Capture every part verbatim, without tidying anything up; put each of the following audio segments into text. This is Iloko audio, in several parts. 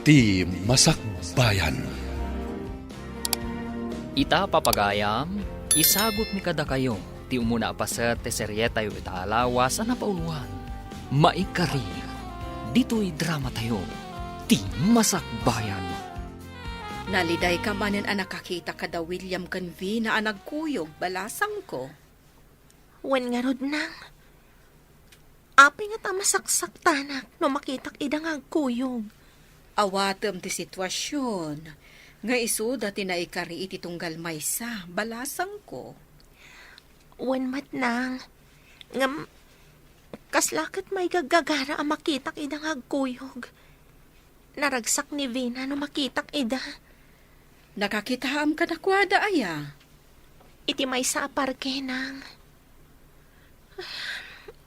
Ti Masakbayan. Ita, papagayam, isagutmi kadakayo ti umuna a paset ti serietayo ita a lawas a napauloan, Maikari, ditoy dramatayo, Ti Masakbayan. Nalidayka manen a nakakita kada William ken Vina a nagkuyog, balasangko. Wen ngarud, nang. Apay ngata a masaksaktanak no makitak ida nga agkuyog? Awatem ti situasion nga isuda ti naikari iti tunggal maysa, balasangko. Wen met, nang. Ngem, kasla ket maigaggagara a makitak ida nga agkuyog. Naragsak ni Vina no makitak ida. Nakakitaam kadakuada aya? Iti maysa a parke, nang.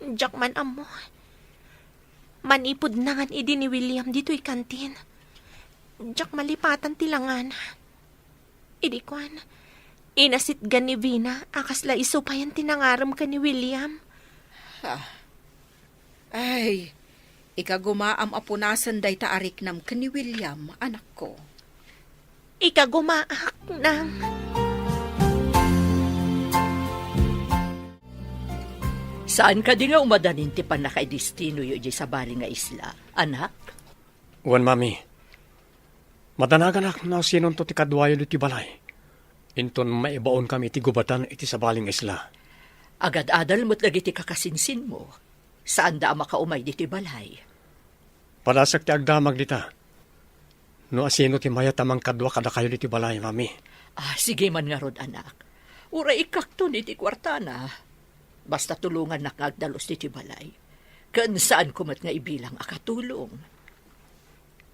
Diak man ammo. Manipud nangan idi ni William ditoy kantin, diak malipatan ti langana. Idi kuan, inasitgan ni Vina a kasla isu payen ti nangarem ken ni William. Ah. Ay, ikagumaam a punasen dayta a riknam ken ni William, anakko. Ikagumaak, nang. Saan kadi nga umadanin ti pannakaidestinoyo idiay sabali nga isla, anak? Wen, mami. Madanaganak no sinonto ti kaduayo ditoy balay. Inton maibaonkami iti gubatan iti sabali nga isla. Agad-adal met dagiti kakasinsinmo. Saanda a makaumay ditoy balay. Padasek ti agdamag dita. No asino ti mayat a mangkadua kadakayo ditoy balay, mami. Ah, sige man ngarud, anak. Uray ikkakton iti kuartana. Basta tulongannak nga agdalus ditoy balay. Ken saanko met nga ibilang a katulong.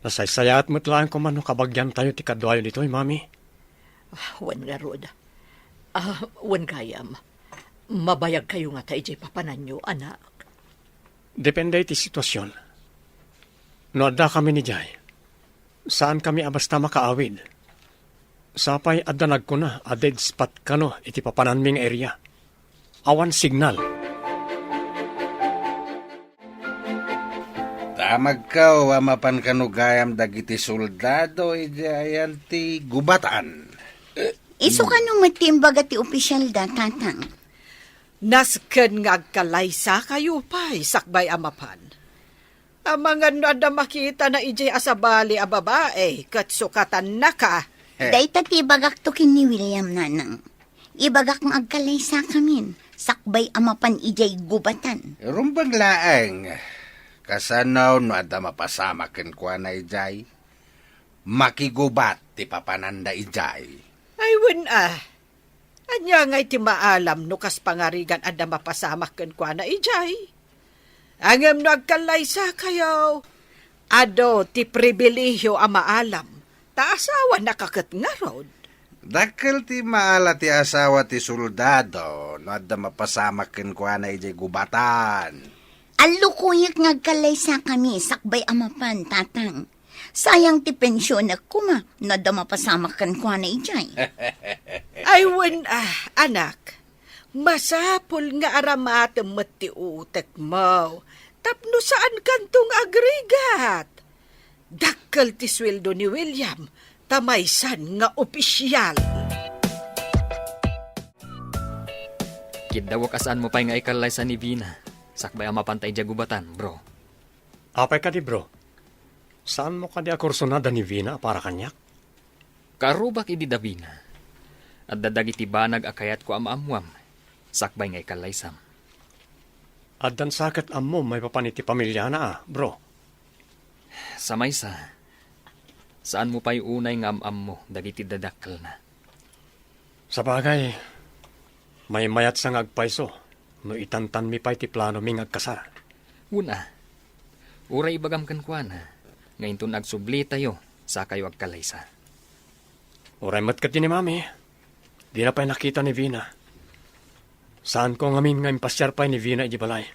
Nasaysayaat met laeng koma no kabagiantayo ti kaduayo ditoy, mami. Ah, wen ngarud. Ah, wen gayam. Mabayagkayo ngata idiay papananyo, anak? Depende iti situasion. No addakami idiay, saankami a basta makaawid. Sapay adda nagkuna a dead spot kano iti papananmi nga area. Awan signal. Damagko a mapan kano gayam dagiti soldado idiay ayan ti gubatan. Isu kano met ti imbaga ti opisyalda, Tatang? Nasken nga agkalaysakayo pay sakbay a mapan. Amangan no adda makitana idiay a sabali a babai ket sukatannaka. Dayta ti ibagakto ken ni William, Nanang. Ibagak nga agkalaysakamin sakbay a mapan idiay gubatan. Rumbeng laeng. Kasano no adda mapasamak kenkuana idiay? Makigubat ti papananda idiay. Ay, wen a. Ania ngay ti maalam no kas pangarigan adda mapasamak kenkuana idiay? Ngem no agkallaysakayo, adu ti pribilehio a maalam, ta asawanaka ket ngarud. Dakkel ti maala ti asawa ti soldado no adda mapasamak kenkuana idiay gubatan. Allukoyek nga agkallaysakami sakbay a mapan, Tatang. Sayang ti pensionek koma no adda mapasamak kenkuana idiay. Ay, wen a, anak. Masapul nga aramatem met ti utekmo tapno saankanto nga agrigat. Dakkel ti sueldo ni William ta maysan nga opisial. Kiddawek a saanmo pay nga ikallaysa ni Vina sakbay a mapanta idiay gubatan, bro. Apay kadi, bro? Saanmo kadi a kursunada ni Vina a para kaniak? Kaarrubak idi da Vina. Adda dagiti banag a kayatko a maammuam, sakbay nga ikallaysam. Addan sa ket ammom maipapan iti pamiliana a, bro? Sa maysa, saanmo pay unay nga am-ammo dagiti dadakkelna. Sabagay, maymayatsa nga agpayso no itantanmi pay ti planomi nga agkasar. Wen a, uray ibagam kenkuana nga inton agsublitayo, sakayo agkalaysa. Uray met ketdi ni Mami, dina pay nakita ni Vina. Saanko ngamin nga impasiar pay ni Vina idiay balay.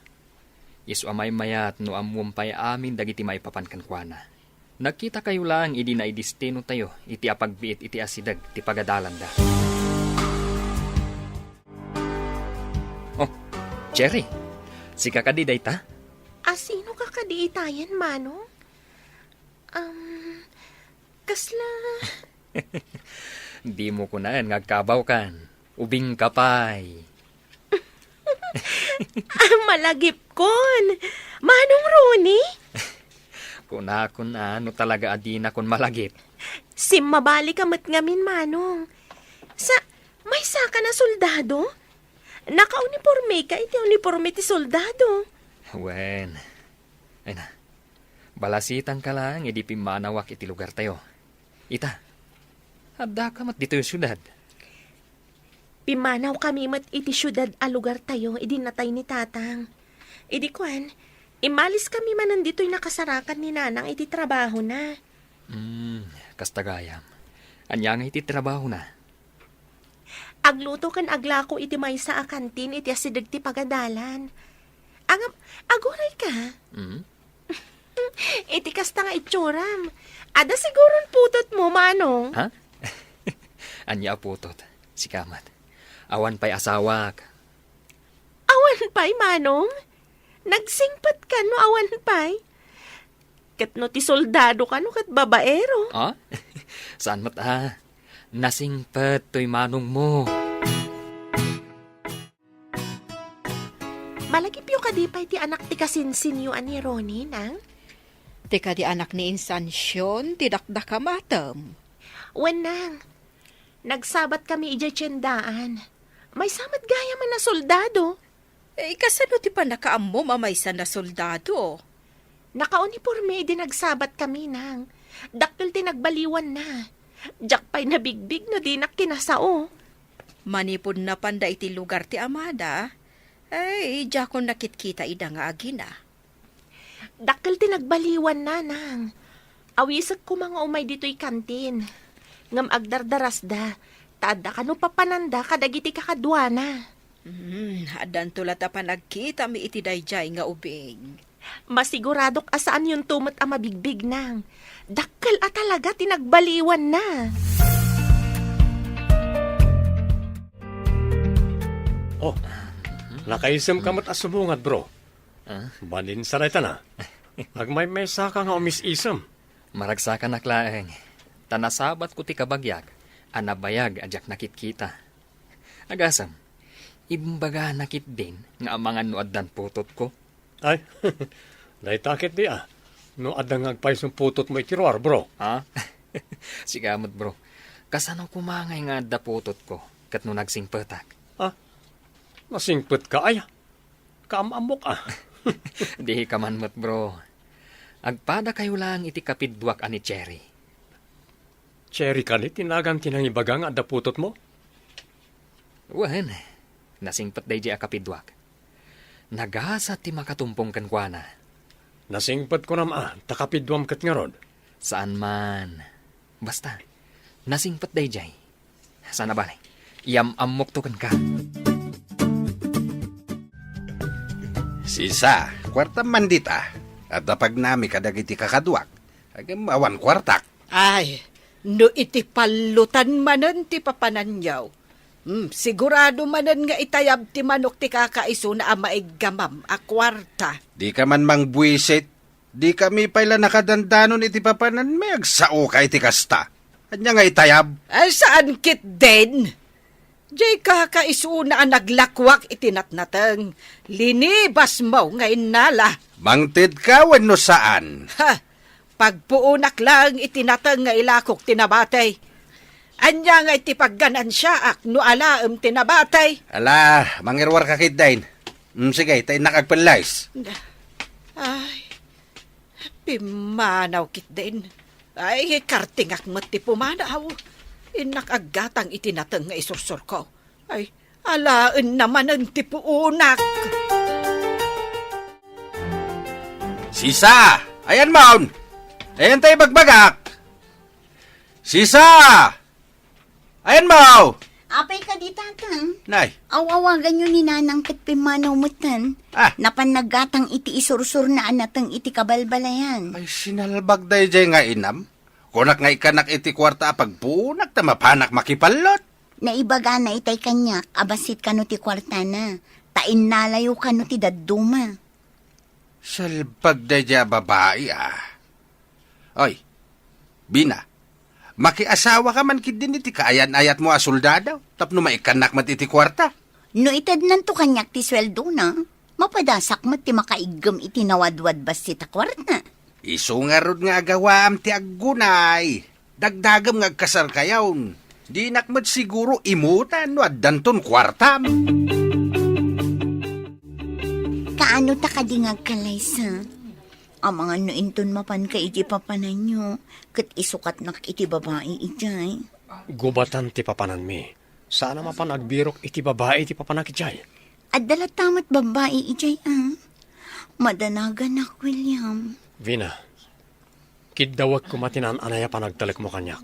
Isu a maymayat no ammom pay amin dagiti maipapan kenkuana. Nagkitakayo laeng idi naidestinotayo iti apagbiit iti asideg ti pagadalanda. Oh, Cherry, sika kadi dayta? Asino ka kadi itayen, Manong? Um, Kasla. Dimo kunaen nga agkabawkan. Ubingka pay. Ah, malagipkon. Manong Ronnie? Kunakon a, no talaga a dinakon malagip. Simmabalika met ngamin, Manong. Sa, maysaka a soldado? Nakaunipormeka iti uniporme ti soldado. Wen. Ay na. Balasitanka laeng idi pimmanawak iti lugartayo. Ita, addaka met ditoy siudad. Pimmanawkami met iti siudad a lugartayo idi natay ni Tatang. Idi kuan, immaliskami manen ditoy nakasarakan ni Nanang iti trabahona. Hmm, kasta gayam. Ania nga iti trabahona? Agluto ken aglako iti maysa a kantin iti asideg ti pagadalan. Ngem, agurayka? Hmm? Iti kasta nga itsuram, adda siguron putotmo, Manong. Ha? Ania a putot? Sika met. Awan pay asawak. Awan pay, Manong? Nagsingpet kano awan pay? Ket no ti soldado kano ket babaero? Ah? Saan met a? Nasingpet toy manongmo. Malagipyo kadi pay ti anak ti kasinsinyo a ni Ronnie, Nang? Ti kadi anak ni Insansion ti dakdakamatem. Wen, Nang. Nagsabatkami idiay tiendaan. Maysa met gayam a soldado. Eh, kasano ti pannakaammom a maysa a soldado? Nakauniporme idi nagsabatkami, Nang. Dakkel ti nagbaliwanna. Diak pay nabigbig no dinak kinasao. Manipud napanda iti lugar ti amada, ay, diakon nakitkita ida nga agina. Dakkel ti nagbaliwanna, Nang. Awisek koma nga umay ditoy kantin. Ngem agdardarasda, ta adda kano papananda kadagiti kakaduana. Hmm, addanto la ta panagkitami iti daydiay nga ubing. Masiguradok a saanyonto met a mabigbig, Nang. Dakkel a talaga ti nagbaliwanna. Oh, nakaisem ka met a subungad, bro. Ah? Balin sa dayta na. Agmaymaysaka nga umis-isem. Maragsakanak laeng. Ta nasabatko ti kabagiak a nabayag a diak nakitkita. Agasem, imbagana ketdin nga amangan no addan putotko. Ay, dayta ketdi a. No adda nga agpayson putotmo iti ruar, bro. Ha? Sika met, bro. Kasano koma ngay nga adda putotko ket no nagsingpetak? Ha? Nasingpetka aya? Kaam-ammok a. Dika man met, bro. Agpadakayo laeng iti kapidduak a ni Cherry. Cherry kadi ti nagan ti nangibaga nga adda putotmo? Wen, nasingpet daydiay a kapidduak. Nagasat ti makatumpong kenkuana. Nasingpet kunam a, ta kapidduam ket ngarud. Saan man. Basta, nasingpet daydiay. Sana bale, iyam-ammokto kenka. Sisa, kuartam man dita. Adda pagnami kadagiti kakaduak. Ngem awan kuartak. Ay, no iti pallutan manen ti papananyo, hmm, sigurado manen nga itayab ti manok ti kakaisuna a maiggamam a kuarta. Dika man mangbuisit. Dikami pay la nakadandanon iti papananmi, agsaoka iti kasta. Ania nga itayab? Ay, saan ketdin? Diay kakaisuna a naglakuak iti natnateng. Linibasmo nga innala. Mangtedka wenno saan? Ha! Pagpuonak laeng iti nateng nga ilakok ti nabati. Ania nga iti pagganansiaak no alaem ti nabati? Ala, mangiruarka ketdin. Mm, sige, ta innak agpellayes. Ay, pimmanaw ketdin. Ay, kartingak met ti pumanaw. Innak aggatang iti nateng nga isursurko. Ay, alaenna manen ti puonak. Sisa! Ayanmon! Ayan ta ibagbagak! Sisa! Ayanmo! Apay kadi, Tatang? Nay. Aw-awaganyo ni Nanang ket pimmanaw metten. Ah. Napan naggatang iti isursurna a nateng iti kabalbalayan. Ay, sinalbag daydiay nga inam. Kunak nga ikkanak iti kuarta a pagpuonak ta mapanak makipallot. Naibagana itay kaniak a bassit kano ti kuartana, ta innalayo kano ti dadduma. Salbag daydiay a babai, ah. Oy, Bina, Makiasawaka man ketdin iti kaayan-ayatmo a soldado tapno maikkannak met iti kuarta. No itednanto kaniak ti sueldona, mapadasak met ti makaiggem iti nawadwad bassit a kuarta. Isu ngarud nga agawaam ti aggunay. Dagdagem nga agkasarkayon. Dinak met siguro imutan no addanton kuartam. Kaano ta kadi nga agkallaysa? Amangan no inton mapanka iti papananyo, ket isukatnak iti babai idiay. Gubatan ti papananmi. Saan a mapan agbirok iti babai ti papanak idiay. Adda latta met babai idiay, a? Madanaganak, William. Vina, kiddawek koma ti naan-anay a panagtalekmo kaniak.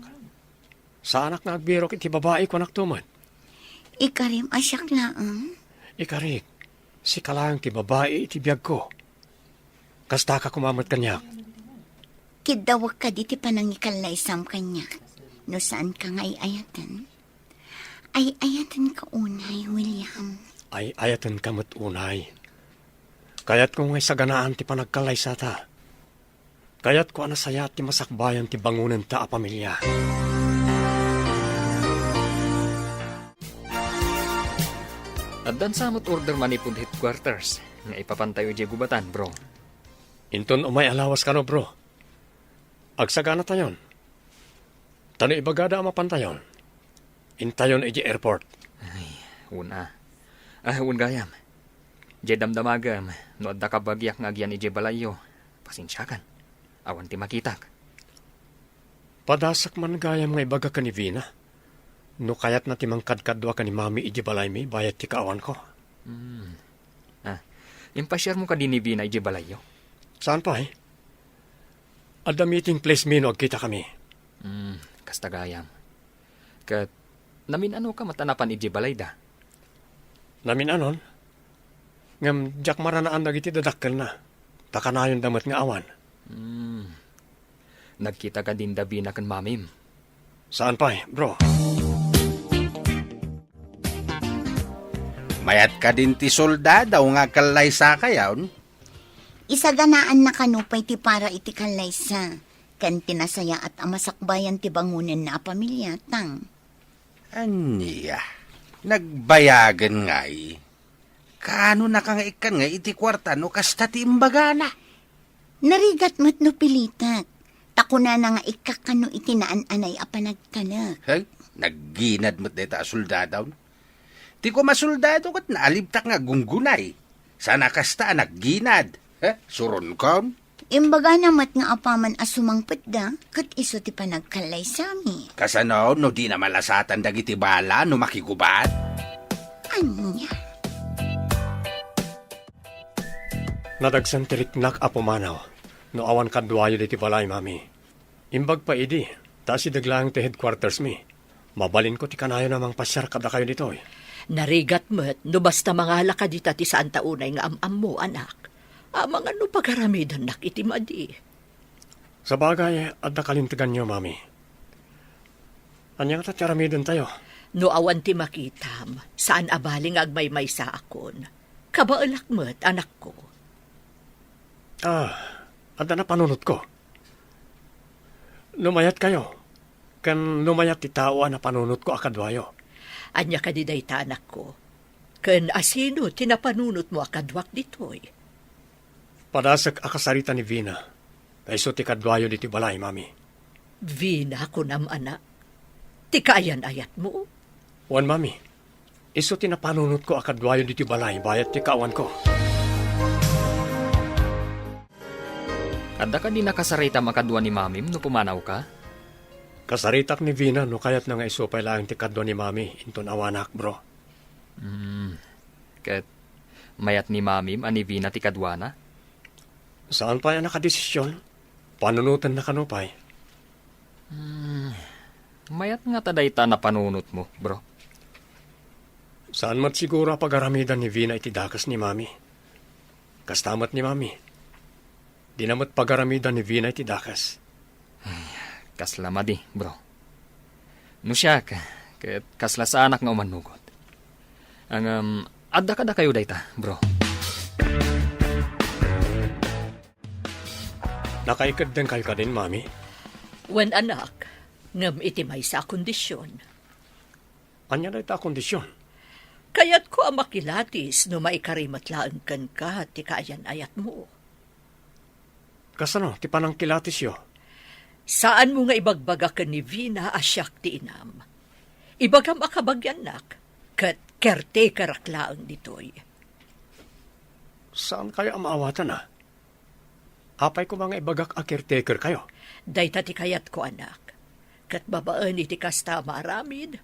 Saanak nga agbirok iti babai, kuanakto met. Ikarim a siak laeng? Ikarik, sika laeng ti babai iti biagko. Kastaka koma met kaniak. Kiddawek kadi ti panangikallaysam kaniak no saanka nga ay-ayaten? Ay-ayatenka unay, William. Ay-ayatenka met unay. Kayatko nga isaganaan ti panagkallaysata. Kayatko a nasayaat ti masakbayan ti bangonenta a pamilia. Addan sa met order manipud headquarters nga ipapantayo idiay gubatan, bro. Inton umay a lawas kano, bro. Agsaganatayon. Ta no ibagada a mapantayon, intayon idiay airport. Ay, wen a. Ah, wen gayam. Diay damdamagem, no adda kabagiak nga agyan idiay balayyo, pasensiakan. Awan ti makitak. Padasek man gayam nga ibaga ken ni Vina. No kayatna ti mangkadkadua ken ni Mami idiay balaymi bayat ti kaawanko. Hmm. Ah, impasiarmo kadi ni Vina idiay balayyo? Saan pay? Adda meeting place mi no agkitakami. Hmm, kasta gayam. Ket namin-anoka met a napan idiay balayda? Namin-anon? Ngem diak maranaan dagiti dadakkelna. Ta kanayonda met nga awan. Hmm. Nagkita kadin da Vina ken Mamim? Saan pay, bro. Mayat kadin ti soldado nga kallaysakayon? Isaganaanna kano pay ti para iti kallaysa, ken ti nasayaat a masakbayan ti bangonenna a pamilia, tang. Ania, nagbayagen ngay? Kaanonaka nga ikkan nga iti kuarta no kasta ti imbagana? Narigat met no pilitek, ta kunana nga ikkak kano iti naan-anay a panagtalek. Hey, nagginad met dayta a soldado. Ti koma soldado ket naalibtak nga gunggunay. Saan a kasta a nagginad. He, suronkon? Imbagana met nga apaman a sumangpetda, ket isu ti panagkallaysami. Kasano no dina malasatan dagiti bala no makigubat? Ania? Nadagsen ti riknak a pumanaw no awan kaduayo ditoy balay, Mami. Imbag pay idi, ta asideg laeng ti headquarters mi. Mabalinko ti kanayon a mangpasiar kadakayo ditoy. Narigat met no basta mangala ka dita ti saanta unay nga am-ammo, anak. Amangan no pagaramidannak iti madi. Sabagay, adda kalinteganyo, Mami. Ania ngata ti aramidentayo? No awan ti makitam, saan a bali nga agmaymaysaakon. Kabaelak met, anakko. Ah, adda napanunotko. No mayatkayo, ken no mayat ti tao a napanunotko a kaduayo. Ania kadi dayta, anakko? Ken asino ti napanunotmo a kaduak ditoy? Padasek a kasarita ni Vina, ta isu ti kaduayo ditoy balay, Mami. Vina, kunam, anak? Ti kaayan-ayatmo? Wen, Mami. Isu ti napanunotko a kaduayo ditoy balay bayat ti kaawanko. Adda kadi nakasaritam a kadua ni Mamim no pumanawka? Kasaritak ni Vina no kayatna nga isu pay laeng ti kadua ni Mami inton awanak, bro. Hmm. Ket mayat ni Mamim a ni Vina ti kaduana? Saan pay a nakadesisyon? Panunotenna kano pay? Hmm. Mayat ngata dayta a napanunotmo, bro. Saan met siguro a pagaramidan ni Vina iti dakes ni Mami. Kasta met ni Mami. Dina met pagaramidan ni Vina iti dakes. Ay, kasla madi, bro. No siak, ket kasla saanak nga umannugot. Ngem, adda kadakayo dayta, bro. Nakaikeddengkayo kadin, Mami? Wen, anak. Ngem iti maysa a kondision. Ania dayta a kondision? Kayatko a makilatis no maikari met laeng kenka ti kaayan-ayatmo. Kasano ti panangkilatisyo? Saanmo nga ibagbaga ken ni Vina a siak ti inam. Ibagam a kabagiannak, ket caretakerak laeng ditoy. Saankayo a maawatan, a? Apay koma nga ibagak a caretakerkayo? Dayta ti kayatko, anak. Ket babaen iti kasta a maaramid,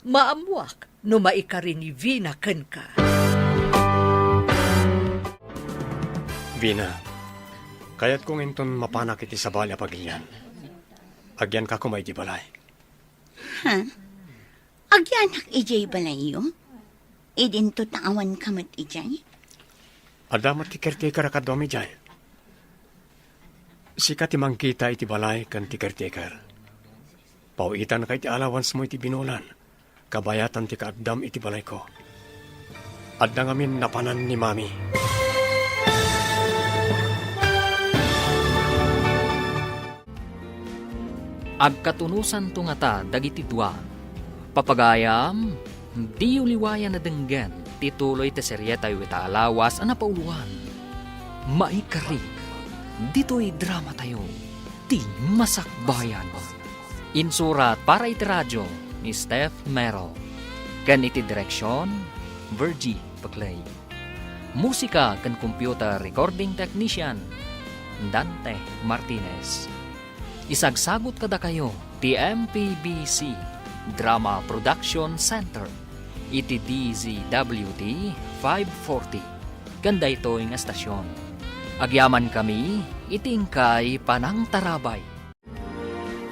maammoak no maikari ni Vina kenka. Vina, kayatko nga inton mapanak iti sabali a pagilian, agyanka koma idiay balay. Ha? Agyanak idiay balayyo? Idinto ta awanka met idiay? Adda met ti caretaker a kaduam idiay. Sika ti mangkita iti balay ken ti caretaker. Paw-itanka iti allowancemo iti binulan, kabayatan ti kaaddam iti balayko. Adda ngamin napanan ni Mami. Agkatunosanto ngata dagiti dua. Papagayam, diyo liwayan a denggen ti tuloy ti serietayo ita a lawas a napauloan. Maikari, ditoy dramatayo, ti Masakbayan. Insurat para iti radio ni Steph Mero. Ken iti direksion, Virgie Peclay. Musika ken computer recording technician, Dante Martinez. Isagsagut kadakayo ti M P B C Drama Production Center iti D Z W T five forty ken daytoy nga estasion. Agyamankami iti inkay panangtarabay.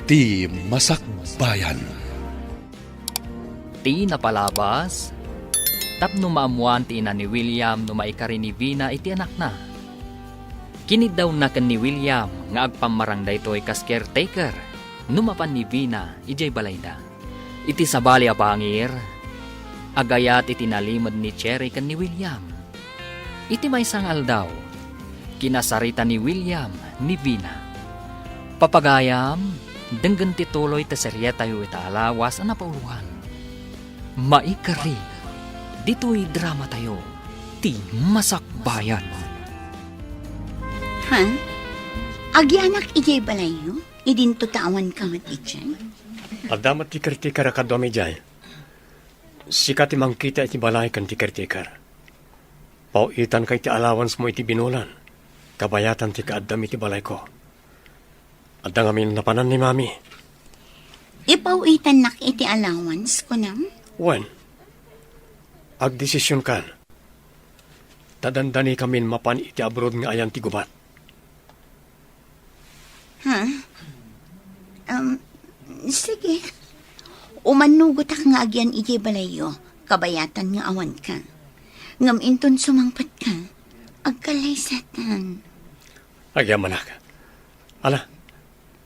Ti Masakbayan. Ti napalabas, tapno maammoan ti ina ni William no maikari ni Vina iti anakna. Kiniddawna ken ni William nga agpammarang daytoy kas caretaker no mapan ni Vina idiay balayda. Iti sabali a pangir, agayat iti nalimed ni Cherry ken ni William. Iti maysa nga aldaw, kinasarita ni William ni Vina. Papagayam, denggen ti tuloy ti serietayo ita a lawas a napauloan. Maikari, ditoy dramatayo, ti Masakbayan. Ha? Agyanak idiay balayyo? Idinto ta awanka met idiay? Adda met ti caretaker a kaduam idiay. Sika ti mangkita iti balay ken ti caretaker. Paw-itanka iti allowancemo iti binulan, kabayatan ti kaaddam iti balayko. Adda ngamin napanan ni Mami. Ipaw-itannak iti allowance, kunam? Wen, agdesisionkan. Ta dandanikamin mapan iti abroad nga ayan ti gubat. Ha? Um, sige. Umannugotak nga agyan idiay balayyo, kabayatan nga awanka. Ngem inton sumangpetka, agkallaysatan. Agyamanak. Ala,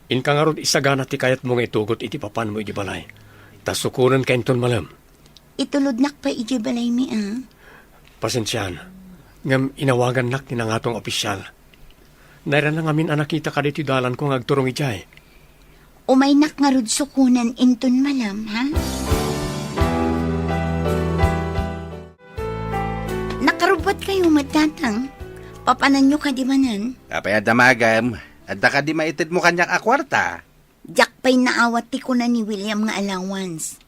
inka ngarud isagana ti kayatmo nga itugot iti papanmo idiay balay. Ta sukonenka inton malem. Itulodnak pay idiay balaymi, a. Pasensiaan, ngem inawagannak ti nangato nga opisial. Nairana ngamin a nakitaka ditoy dalanko nga agturong idiay. Umaynak ngarud sukonen inton malem, ha? Nakarubbuatkayo met, Tatang. Papananyo kadi manen? Apay a damagem? Adda kadi maitedmo kaniak a kuarta? Diak pay naawat ti kuna ni William nga allowance.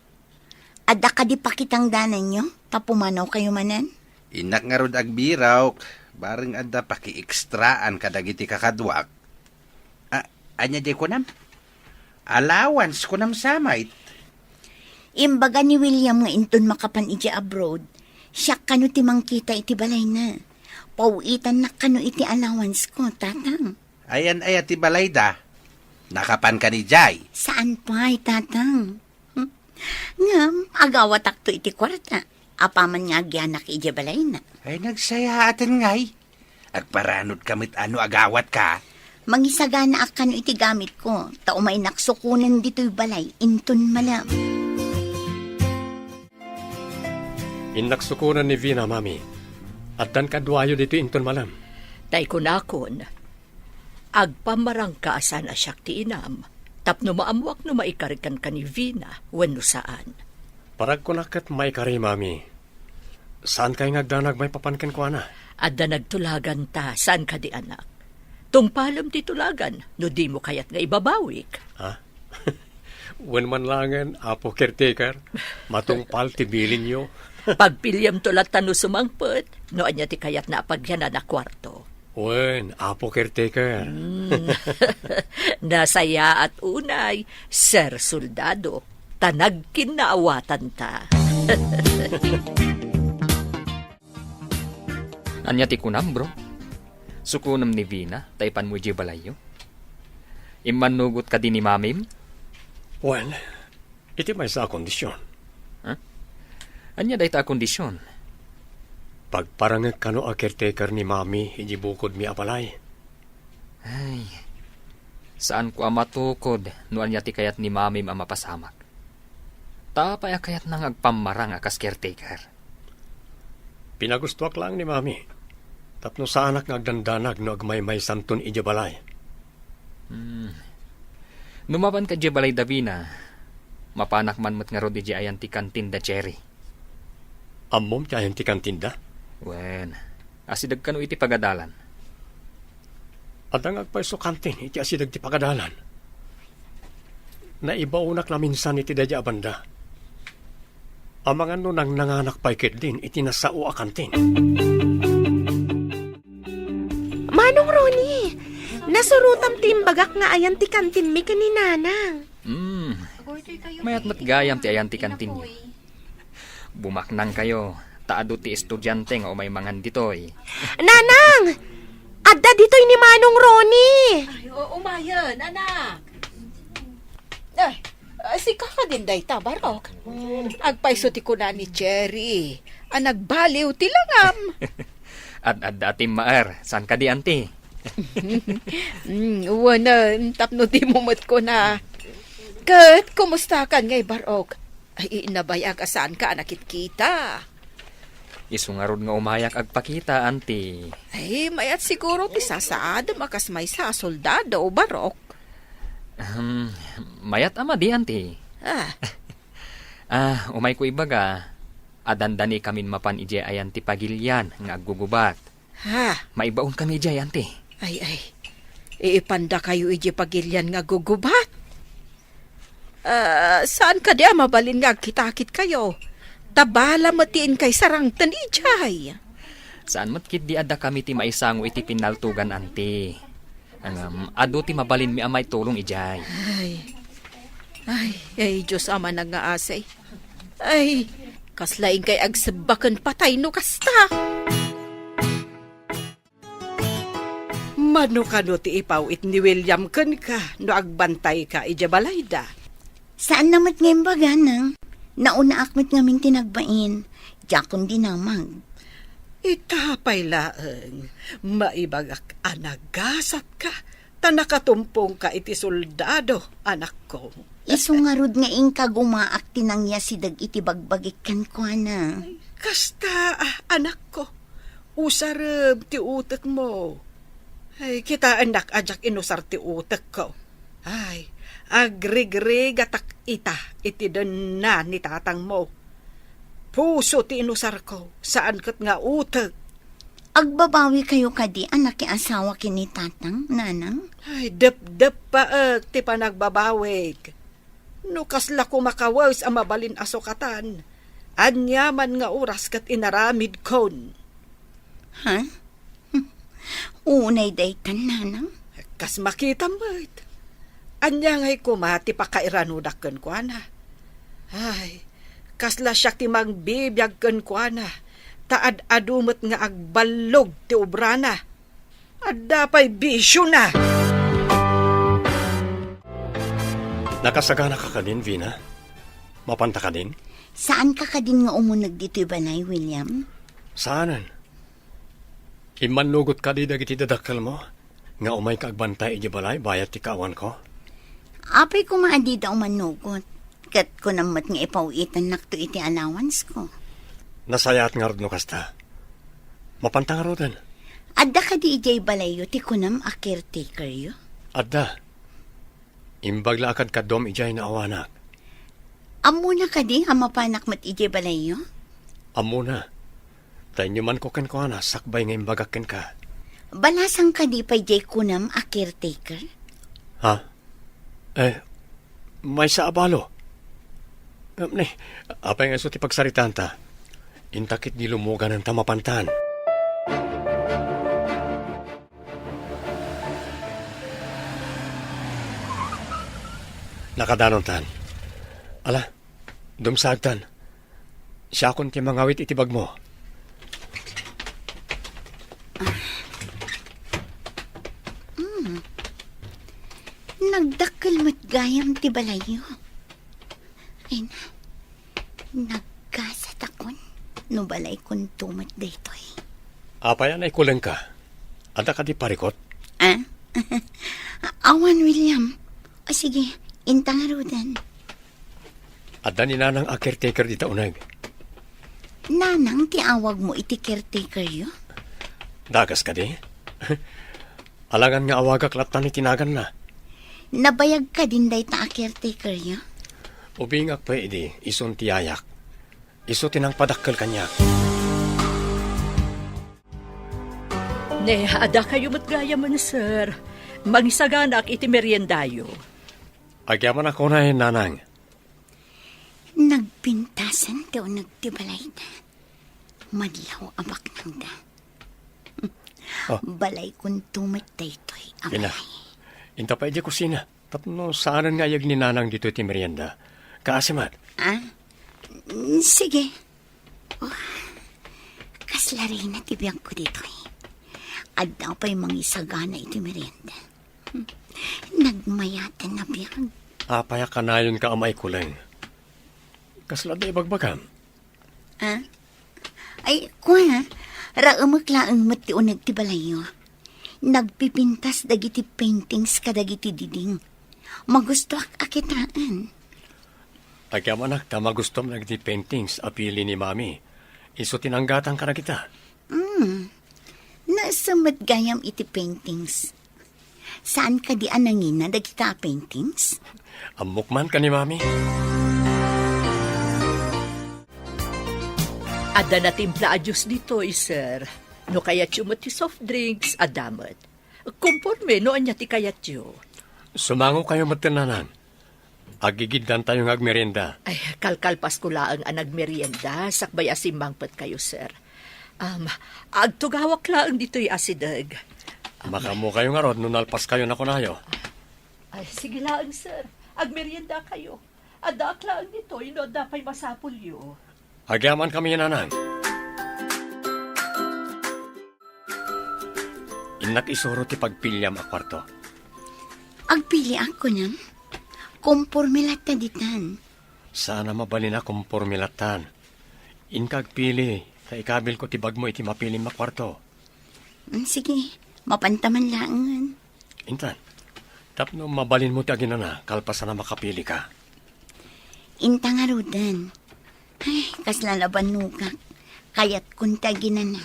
Adda kadi pakitangdananyo ta pumanawkayo manen? Innak ngarud agbirok, bareng adda pakiekstraan kadagiti kakaduak. A, ania diay kunam? Allowance kunam sa met? Imbaga ni William nga inton makapan idiay abroad, siak kano ti mangkita iti balayna. Paw-itannak kano iti allowance ko, Tatang. Ayan aya ti balayda? Nakapanka idiay? Saan pay, Tatang. Ngem, agawatakto iti kuarta, apaman nga agyanak idiay balayna. Ay, nagsayaaten ngay. Agparanodka met a no agawatka. Mangisaganaak kano iti gamitko, ta umaynak sukonen ditoy balay inton malem. Innak sukonen ni Vina, Mami. Addan kaduayo ditoy inton malem. Tay kunakon, agpammarangka a saan a siak ti inam. Tapno maammoak no maikari kenka ni Vina wenno saan. Paragkuna ket maikari, Mami. Saankay nga agdanag maipapan kenkuana? Adda nagtulaganta, saan kadi, anak? Tungpalem ti tulagan no dimo kayat nga ibabawik. Ha? Wen man laengen, Apo Caretaker. Matungpal ti bilinyo. Pagpiliamto latta no sumangpet, no ania ti kayatna a pagyanan a kuarto. Wen, Apo Caretaker. Hmm. Nasayaat unay, Sir Soldado, ta nagkinnaawatanta. Ania ti kunam, bro? Sukonem ni Vina ta ipanmo idiay balayyo? Immannugot kadi ni Mamim? Wen, iti maysa a kondisyon. Ha? Ania dayta a kondisyon? Pagparangek kano a caretaker ni Mami idiay bukodmi a balay. Ay, saanko a matukod no ania ti kayat ni Mamim a mapasamak. Ta apay a kayatna nga agpammarang a kas caretaker? Pinagustoak laeng ni Mami, tapno saanak nga agdandanag no agmaymaysanton idiay balay. Hmm. No mapanka idiay balay da Vina, mapanak man met ngarud idiay ayan ti kantin da Cherry. Ammom ti ayan ti kantinda? Wen, asideg kano iti pagadalan. Adda nga agpayso kantin iti asideg ti pagadalan. Naibaonak la minsan iti daydiay a banda. Amangan no nangnanganak pay ketdin iti nasao a kantin. Manong Ronnie, nasurotam ti imbagak nga ayan ti kantinmi ken ni Nanang. Hmm. Mayat met gayam ti ayan ti kantinyo. Bumaknangkayo, ta adu ti estudiante nga umay mangan ditoy. Nanang! Adda ditoy ni Manong Ronnie! Ay, o-, umayen, anak. Ay, ah, sika kadin dayta, Barok. Agpayso ti kuna ni Cherry a nagbaliw ti langam. Ad-adda a timmaer, saan kadi, Auntie? Mm, wen, tapno dimo met kuna. Ket kumustakan ngay, Barok? Ay, nabayag a saanka a nakitkita. Isu ngarud nga umayak agpakita, Auntie. Ay, mayat siguro ti sasaadem a kas maysa a soldado, Barok. Ahem, mayat a madi, Auntie. Ah. Ah, umayko ibaga, a dandanikamin mapan idiay ayan ti pagilian nga aggugubat. Ha? Maibaonkami idiay, Auntie. Ay, ay. Ipandakayo idiay pagilian nga aggugubat? Ah, saan kadi a mabalin nga agkitakitkayo? Ta bala met ti inkay sarangten idiay. Saan met ketdi a dakami ti maisango iti pinnaltogan, Auntie. Ngem, adu ti mabalinmi a maitulong idiay. Ay. Ay, ay, Dios a manangngaasi. Ay, kasla inkay agsebba ken patay no kasta. Mano kano ti ipaw-it ni William kenka no agbantayka idiay balayda? Saanna met nga imbaga, Nang. Naunaak met ngamin ti nagbain. Diakon dinamag. Ita pay laeng, maibagak a nagasatka, ta nakatumpongka iti soldado, anakko. Isu ngarud nga inka gumaak ti nangyasideg iti bagbagik kenkuana. Kasta, ah, anakko, usarem ti utekmo. Ay, kitaennak a diak inusar ti utekko. Ay, agrigrigatak ita iti denna ni tatangmo. Puso ti inusarko, saan ket nga utek. Agbabawikayo kadi a nakiasawa ken ni Tatang, Nanang? Ay, depdeppaek ti panagbabawik. No kasla koma kawes a mabalin a sukatan, aniaman nga oras ket inaramidkon. Ha? Unay daytan, Nanang? Kas makitam met. Ania ngay koma ti pakairanodak kenkuana? Ay, kasla siak ti mangbibiag kenkuana, ta ad-adu met nga agballog ti obrana. Adda pay bisiona. Nakasagana ka kadin, Vina? Mapanta kadin? Saan ka kadin nga umuneg ditoy balay, William? Saanen. Immannugot kadi dagiti dadakkelmo nga umayka agbantay idiay balay bayat ti kaawanko? Apay koma a dida umannugot, ket kunam met nga ipaw-itennakto iti allowance ko. Nasayaat ngarud no kasta. Mapanta ngaruden. Adda kadi idiay balayyo ti kunam a caretakeryo? Adda. Imbag la a kadkaduam idiay naawanak. Ammona kadi a mapanak met idiay balayyo? Ammona. Ta innumanko kenkuana sakbay nga imbagak kenka. Balasang kadi pay diay kunam a caretaker? Ha? Eh, maysa a balo. Ngem ni, apay nga isu ti pagsaritaanta? Inta ketdi lumuganan ta mapantan. Nakadanontan. Ala, dumsagtan. Siakon ti mangawit iti bagmo. Mm. Nagdakkel met gayam ti balayyo. Ay na, nagkasatakon no balaykonto met daytoy. Apay a naikulengka? Adda kadi parikut? Ah? Awan, William. O sige, inta ngaruden. Adda ni Nanang a caretaker dita uneg. Nanang ti awagmo iti caretakeryo? Dakes kadi? Alangan nga awagak lattan iti naganna. Nabayag kadin dayta a caretakeryo? Ubingak pay idi, isun ti yayak. Isu ti nangpadakkel kaniak. Ne, adda kayo met gayamen, sir. Mangisaganak iti meriendayo. Agyamanak unay, Nanang. Nagpintasen ti uneg ti balayda. Madlaw a baknangda. Oh. Balaykonto met daytoy a Ina, balay. Inta pay idiay kusina. Tapno saanen nga ayeg ni Nanang ditoy ti merienda. Kaasi met. Ah? Mm, sige. Oh, kasla rina ti biagko ditoy. Adda pay mangisagana iti merienda. Hmm. Nagmayaten a biag. Apay a kanayonka a maikuleng? Kasla adda ibagbagam? Ah? Ay, kua, raemek laeng met ti uneg ti balayyo. Nagpipintas dagiti paintings kadagiti diding. Magustoak a kitaen. Agyamanak ta magustuam dagiti paintings a pili ni Mami. Isu ti nanggatang kadagita. Hmm. Naisem met gayam iti paintings. Saan kadi a nangina dagita a paintings? Ammok man ken ni Mami. Adda natimpla a juice ditoy, sir. No kayatyo met ti soft drinks, adda met. Komporme no ania ti kayatyo. Sumangokayo met, Nanang. Agigiddantayo nga agmerienda. Ay, kalkalpasko laeng a nagmerienda, sakbay a simmangpetkayo, sir. Am, agtugawak laeng ditoy asideg. Am, makaammokayo ngarud no nalpaskayo a kunayo. Ay, sige laeng, sir. Agmeriendakayo. Addaak laeng ditoy no adda pay masapulyo. Agyamankami, Nanang. Innak isuro ti pagpiliam a kuarto. Agpiliak, kunam? Komporme latta ditan. Saan a mabalin a komporme lattan. Inka agpili, ta ikabilko ti bagmo iti mapilim a kuarto. Mm, sige, mapanta man laengen. Intan, tapno mabalinmo ti aginana, kalpasan a makapilika. Inta ngaruden. Ay, kasla nabannogak. Kayatkon ti aginana.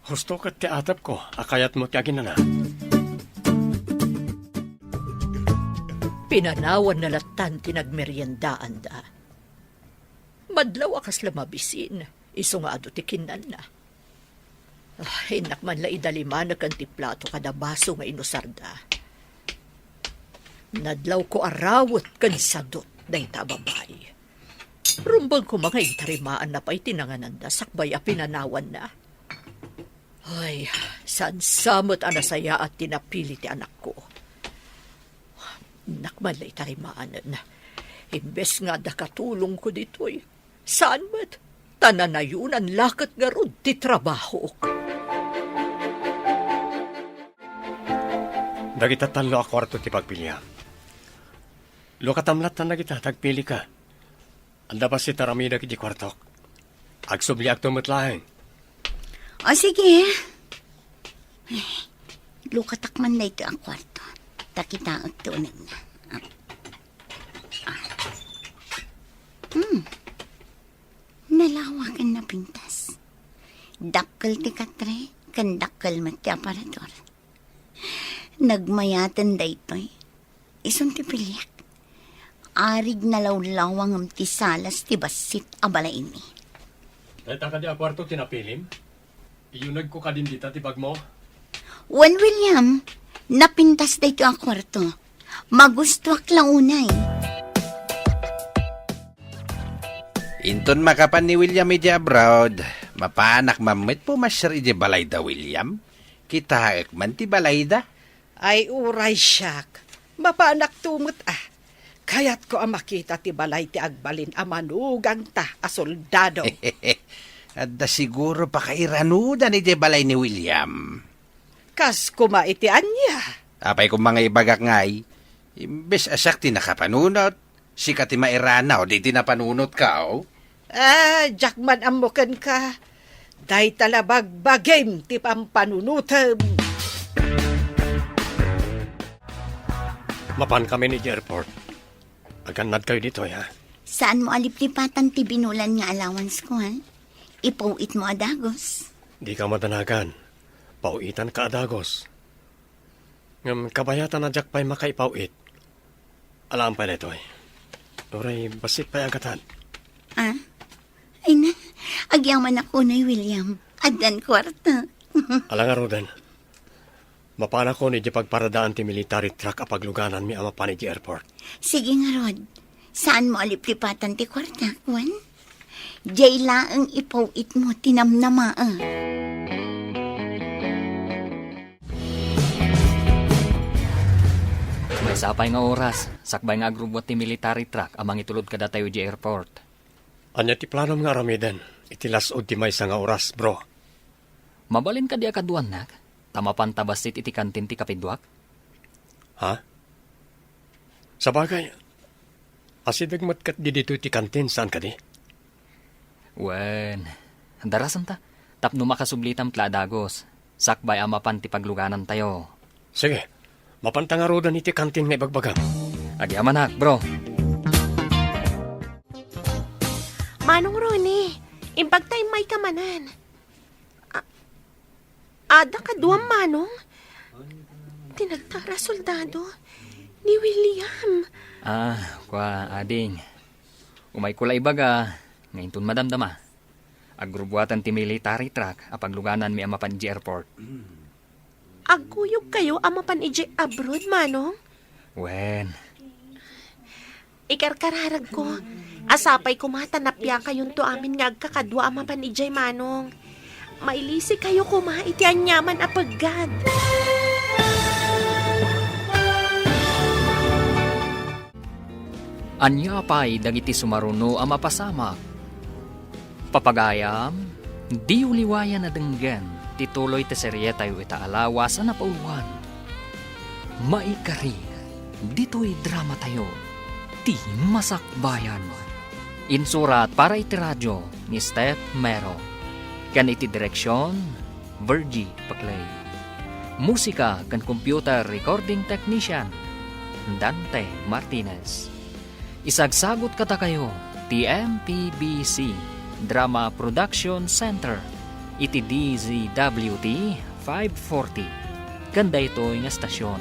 Husto ket ti atepko a kayatmo ti aginana. Pinanawanna lattan ti nagmeriendaanda. Madlaw a kasla mabisin, isu nga adu ti kinnanna. Ah, innak man la idalimanek ti plato kada baso nga inusarda. Nadlawko a rawet ken sadut dayta a babai. Rumbeng koma nga intarimaanna pay ti nangananda sakbay a pinanawanna. Ay, saan sa met a nasayaat ti napili ti anakko. Innak man la itarimanen. Imbes nga adda katulongko ditoy, saan met, ta nanayonan la ket ngarud ti trabahok. Dagita tallo a kuarto ti pagpiliam. Lukatam lattan dagita, ta agpilika. Adda bassit a ramidek iti kuartok. Agsubliakto met laeng. O, sige. Ay, lukatak man daytoy a kuarto. Ta kitaek ti unegna. Ah. Ah. Hmm. Nalawa ken napintas. Dakkel ti katre, ken dakkel met ti aparador. Nagmayaten daytoy. Isun ti piliek. Arig nalawlawa ngem ti salas ti bassit a balaymi. Dayta kadi a kuarto ti napilim? Iyunegko kadin dita ti bagmo? Wen, William, napintas daytoy a kuarto. Magustuak la unay. Inton makapan ni William idiay abroad, mapanak man met pumasiar idiay balayda, William. Kitaek man ti balayda. Ay, uray siak. Mapanakto met, a. Kayatko a makita ti balay ti agbalin a manugangta a soldado. Adda siguro pakairanudan idiay balay ni William. Kas koma iti ania? Apay koma nga ibagak ngay, imbes a siak ti nakapanunot, sika ti mairanaw iti napanunotko. Ah, diak man ammo kenka. Dayta la bagbagim ti pampanunotem. Mapankamin idiay airport. Agannadkayo ditoy, ha? Saanmo a liplipatan ti binulan nga allowance ko, ha? Ipaw-itmo a dagus. Dika madanagan. Paw-itanka a dagus. Ngem kabayatan a diak pay makaipaw-it. Alaem pay daytoy. Uray bassit pay a gatad. Ah? Ay na, agyamanak unay, William. Addan kuarta. Ala ngaruden. Mapanakon idiay pagparadaan ti military truck a paglugananmi a mapan idiay airport. Sige ngarud. Saanmo a liplipatan ti kuarta, wen? Diay laeng ipaw-itmo ti namnama, a. Maysa pay nga oras, sakbay nga agrubbuat ti military truck a mangitulod kadatayo idiay airport. Ania ti planom nga aramiden iti las-ud ti maysa nga oras, bro? Mabalin kadi a kaduanak, ta mapanta bassit iti kantin ti kapiduak? Ha? Sabagay, asideg met ket ditoy ti kantin, saan kadi? Wen, darasenta, tapno makasublitam met la a dagus, sakbay a mapan ti pagluganantayo. Sige, mapanta ngaruden iti kantin nga ibagbagam. Agyamanak, bro. Manong Ronnie, imbagta immayka manen. A-, adda kaduam, Manong? Ti nagtara a soldado, ni William. Ah, kua, ading. Umayko la ibaga, nga inton madamdama, agrubbuatan ti military truck a paglugananmi a mapan idiay airport. Agkuyogkayo a mapan idiay abroad, Manong? Wen. Ikarkararagko, a sapay koma ta napiakayonto amin nga agkakadua a mapan idiay, Manong. Mailisikayo koma iti aniaman a peggad. Ania pay dagiti sumaruno a mapasamak? Papagayam, diyo liwayan a denggen ti tuloy ti serietayo ita a lawas a napauluan. Maikari, ditoy dramatayo, Ti Masakbayan. Insurat para iti radio ni Steph Mero. Ken iti direksion, Virgie Paclay. Musika ken computer recording technician, Dante Martinez. Isagsagut kadakayo ti M P B C Drama Production Center iti D Z W T five forty ken daytoy nga estasion.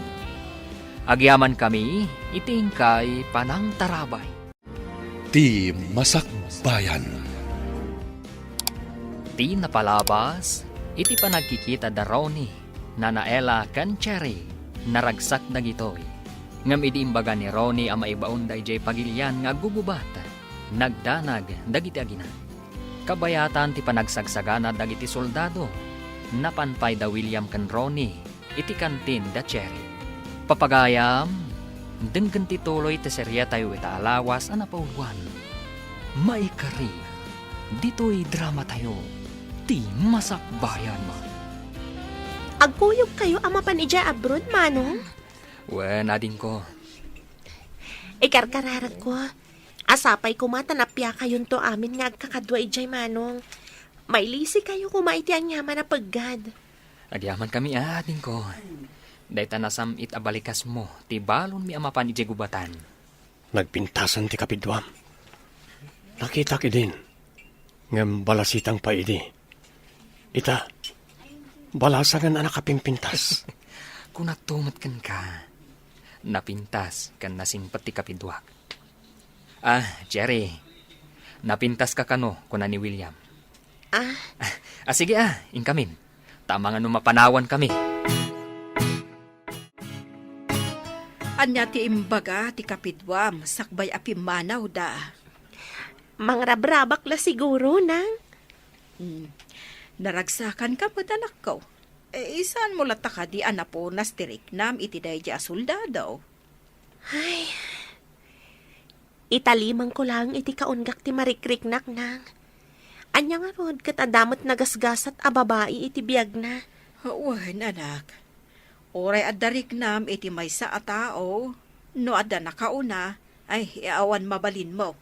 Agyamankami iti inkay panangtarabay. Ti Masakbayan. Ti napalabas iti panagkikita da Ronnie, Nana Ella ken Cherry, naragsak dagitoy. Ngem idi imbaga ni Ronnie a maibaonda idiay pagilian nga aggugubat, nagdanag dagiti agina. Kabayatan ti panagsagsagana dagiti soldado, napan pay da William ken Ronnie iti kantin da Cherry. Papagayam, denggen ti tuloy ti serietayo ita a lawas a napauluan. Maikari, ditoy dramatayo, Ti Masakbayan. Agkuyogkayo a mapan idiay abroad, Manong? Wen, adingko. Ikarkararagko, a sapay koma ta napiakayonto amin nga agkakadua idiay, Manong. Mailisikayo koma iti aniaman a peggad. Agyamankami, adingko. Dayta nasam-it a balikasmo ti balonmi a mapan idiay gubatan. Nagpintasen ti kapiduam. Nakitak idin, ngem balasitang pay idi. Ita, balasangen a nakapimpintas. Kunakto met kenka, Napintas ken nasingpet ti kapiduak. "Ah, Jerry, napintaska kano?" kuna ni William. Ah? "Ah, ah, sige, ah, inkamin. Ta amangan no mapanawan kami." Ania ti imbaga ti kapiduam sakbay a pimmanawda? Mangrabrabak la siguro, nang. Hmm. Naragsakanka met, anakko. Eh, saan mo latta kadi a napunas ti riknam iti daydi a soldado? Ay, italimangko laeng iti kaunggak ti marikriknak, nang. Ania ngarud ket adda met nagasgasat a babai iti biagna? Wen, anak. Uray adda riknam iti maysa a tao, no adda nakauna, ay, awan mabalinmo.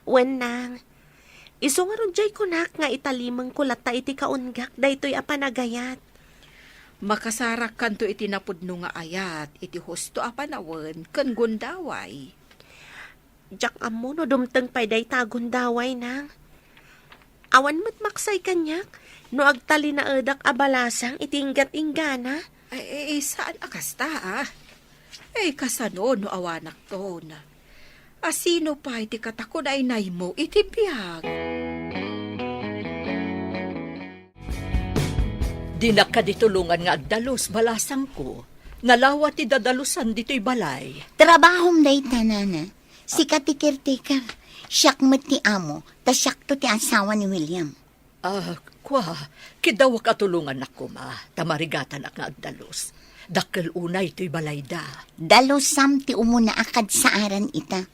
Wen, nang. Isu ngarud diay kunak nga italimangko latta iti kaunggak daytoy a panagayat. Makasarakkanto iti napudno nga ayat iti husto a panawen ken gundaway. Diak ammo no dumteng pay dayta a gundaway, nang. Awan met maksay kaniak no agtalinaedak a balasang iti inggat-inggana. Ay, eh, saan a kasta, ah. Eh, kasano no awanakton? A sino pay ti katakunaynaymo iti biag? Dinak kadi tulongan nga agdalus, balasangko. Nalawa ti dadalusan ditoy balay. Trabahom dayta, nana. Sika ti caretaker. Siak met ti amo, ta siakto ti asawa ni William. Ah, kua, kidawak a tulongannak koma, ta marigatanak nga agdalus. Dakkel unay toy balayda. Dalusam ti umuna a kadsaaran ita.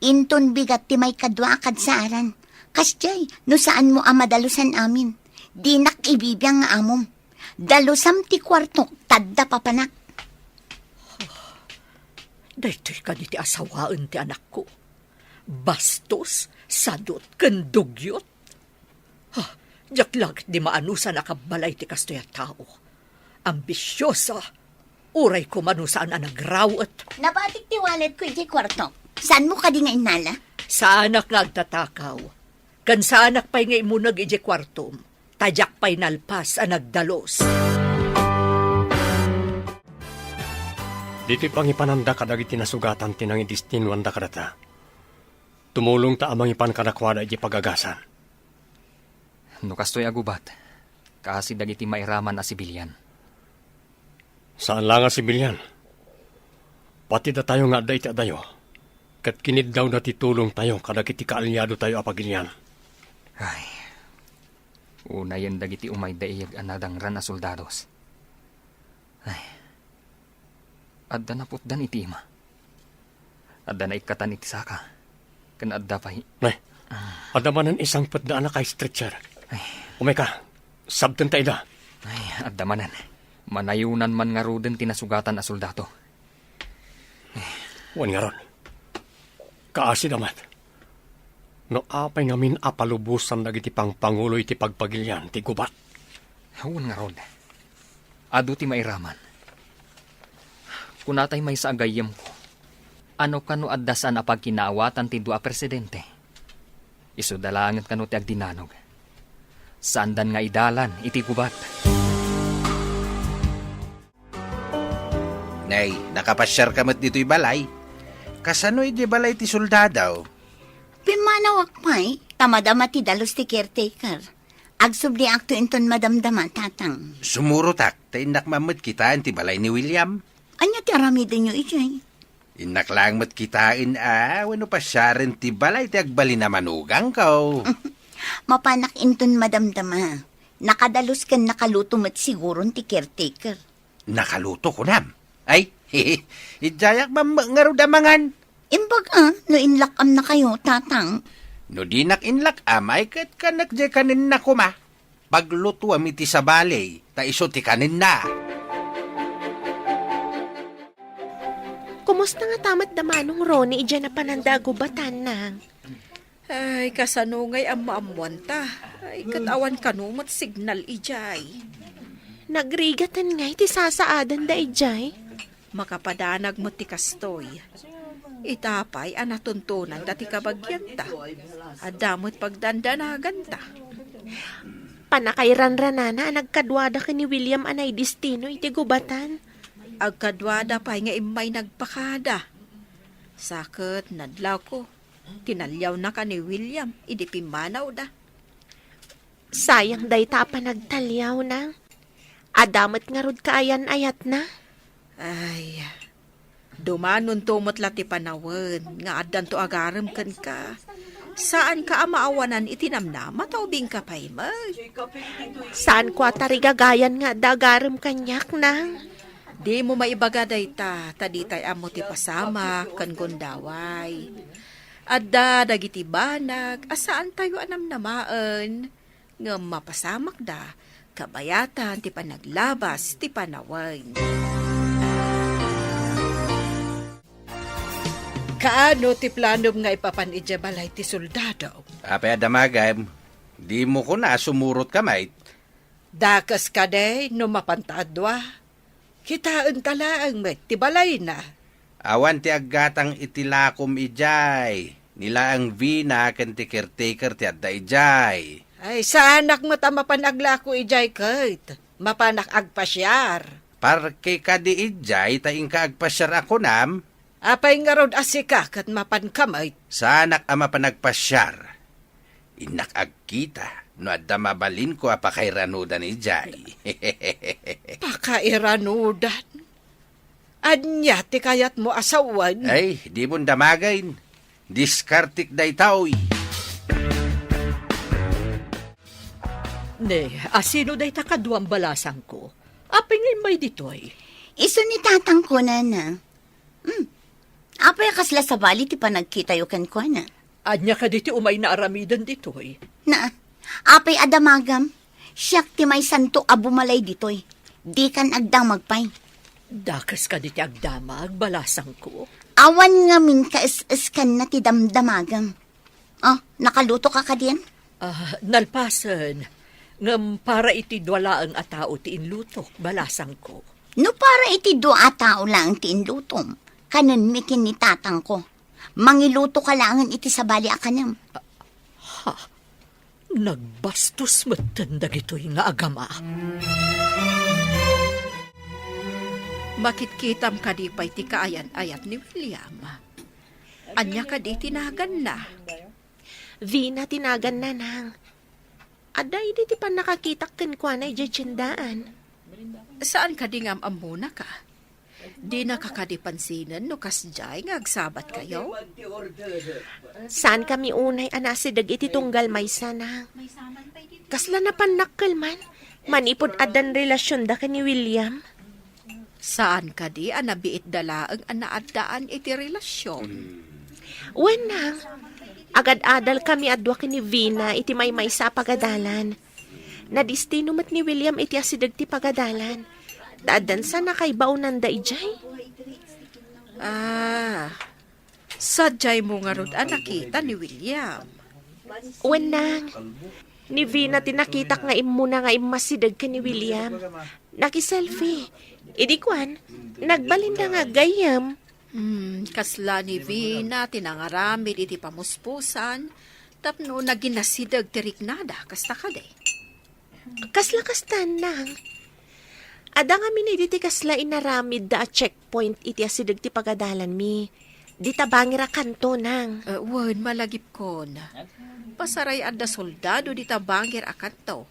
Inton bigat ti maikadua a kadsaaran. Kasdiay, no saanmo a madalusan amin. Dinak ibibiang nga amom. Dalusam ti kuartok, ta adda papanak. Daytoy kadi ti asawaen ti anakko. Bastos, sadut, ken dugyot. Ha, diak la ketdi maanusan a kabbalay ti kastoy a tao. Ambisiosa, uray koma no saan a nagrawet. Nabatik ti walletko iti kuarto. Saanmo kadi nga innala? Saanak nga agtatakaw. Ken saanak pay nga immuneg iti kuartom. Ta diak pay nalpas a nagdalus. Ditoy pangipananda kadagiti nasugatan ti nangidestinuanda kadata. Tumulongta a mangipan kadakuada iti pagagasan. No kastoy a gubat, kaasi dagiti mairaman a sibilian. Saan la nga sibilian. Pati datayo nga adda iti adayo, ket kiniddawda ti tulongtayo kadagiti kaalyadotayo a pagilian. Ay, unayen dagiti umayda iyeg a nadangran a soldados. Ay, adda naputdan iti ima. Adda naikkatan iti saka. Ken adda pay. Nay, adda manen isangpetda a naka-stretcher. Ay. Umayka, sabtenta ida. Ay, adda manen. Manayonan man ngaruden ti nasugatan a soldado. Wen ngarud, kaasida met. No apay ngamin a palubosan dagiti pangpangulo iti pagpagilian ti gubat? Wen ngarud, adu ti mairaman. Kunatay maysa a gayyemko, ano kano adda saan a pagkinaawatan ti dua a presidente? Isuda laengen kano ti agdinanog. Saandan nga idalan iti gubat. Nay, nakapasiarka met ditoy balay? Kasano iti balay ti soldado? Pimmanawak pay, ta madama ti dalus ti caretaker. Agsubliakto inton madamdama, Tatang. Sumurotak, ta innak man met kitaen ti balay ni William. Ania ti aramidenyo idiay? Innak laeng met kitaen a wenno pasiaren ti balay ti agbalin a manugangko. Mapanak inton madamdama. Nakadalus ken nakaluto met siguron ti caretaker. Nakaluto, kunam? Ay, idiayak man met ngarud a mangan. Imbag a, no inlak-amnakayo, Tatang. No dinak inlak-am, ay ket kanek diay kanenna koma. Paglutuam iti sabali, ta isu ti kanenna. Kumusta ngata met da Manong Ronnie idiay a pananda a gubatan, Nang? Ay, kasano ngay ammoammoanta? Ay, ket awan kano met signal idiay. Nagrigatan ngay ti sasaadanda idiay. Makapadanag met ti kastoy. Ita pay a natuntonanda ti kabagianta. Adda met pagdandanaganta. Pannakairanranana a nagkaduada ken ni William a naidestino iti gubatan. Agkaduada pay nga immay nagpakada. Sa ket nadlawko, tinaliawnaka ni William idi pimmanawda. Sayang dayta a panagtaliaw, Nang. Adda met ngarud kaayan-ayatna. Ay, dumanonto met la ti panawen nga addanto agarem kenka. Saanka a maawanan iti namnama ta ubingka pay met. Saanko a tarigagayan nga adda agarem kaniak, Nang. Dimo maibaga dayta, ta ditay ammo ti pasamak ken gundaway. Adda dagiti banag a saantayo a namnamaen, ngem mapasamakda kabayatan ti panaglabas ti panawen. Kaano ti planom nga ipapan idiay balay ti soldado? Apay a damagem, dimo kuna a sumurotka met? Dakes kadi no mapanta a dua? Kitaenta laeng met ti balayna. Awan ti aggatang iti lakom idiay. Ni laeng Vina ken ti caretaker ti adda idiay. Ay, saanak met a mapan aglako idiay ket mapanak agpasiar. Parke kadi idiay ta inka agpasiar a kunam? Apay ngarud a sika ket mapanka met? Saanak a mapan agpasiar. Innak agkita no adda mabalinko a pakairanudan idiay. Pakairanudan? Ania ti kayatmo a sawen? Ay, dimon damagen. Diskartek daytoy. Ne, asino dayta kaduam, balasangko? Apay nga immay ditoy? Isu ni tatangko, nana. Hmm. Apay a kasla sabali ti panagkitayo kenkuana? Ania kadi ti umayna aramiden ditoy? Na, apay a damagam? Siak ti maysanto a bumalay ditoy. Dikan agdamag pay. Dakes kadi ti agdamag, balasangko? Awan ngamin kaes-eskanna ti damdamagam. Ah, nakalutoka kadin? Ah, nalpasen. Ngem para iti dua laeng a tao ti inlutok, balasangko. No para iti dua a tao laeng ti inlutom, kanenmi ken ni tatangko. Mangilutoka laengen iti sabali a kanem. Ha? Nagbastos metten dagitoy nga agama. Makitkitam kadi pay ti kaayan-ayat ni William? Ania kadi ti naganna? Vina ti naganna, nang. Adda idi ti pannakakitak kenkuana idiay tiendaan. Saan kadi nga am-ammonaka? Dinaka kadi pansinen no kasdiay nga agsabatkayo? Saankami unay a nasideg iti tunggal maysa, nang. Kasla napannakkel man, manipud addan relasionda ken ni William. Saan kadi a nabiitda laeng a naaddaan iti relasion? Wen, nang. Agad-adalkami a dua ken ni Vina iti maymaysa a pagadalan. Nadistino met ni William iti asideg ti pagadalan. Ta addan sa nakaibaonanda idiay. Ah, sadiaymo ngarud a nakita ni William? Wen, nang. Ni Vina ti nakitak nga immuna nga immasideg ken ni William. Nakiselfie. Idi kuan, nagbalinda nga aggayyem. Hmm, kasla ni Vina ti nangaramid iti pamuspusan tapno naginasideg ti riknada, kasta kadi? Kasla kastan, nang. Adda ngamin idi ti kasla inaramidda a checkpoint iti asideg ti pagadalanmi. Dita bangir a kanto, nang. Eh, wen, malagipkon. Pasaray adda soldado dita bangir a kanto.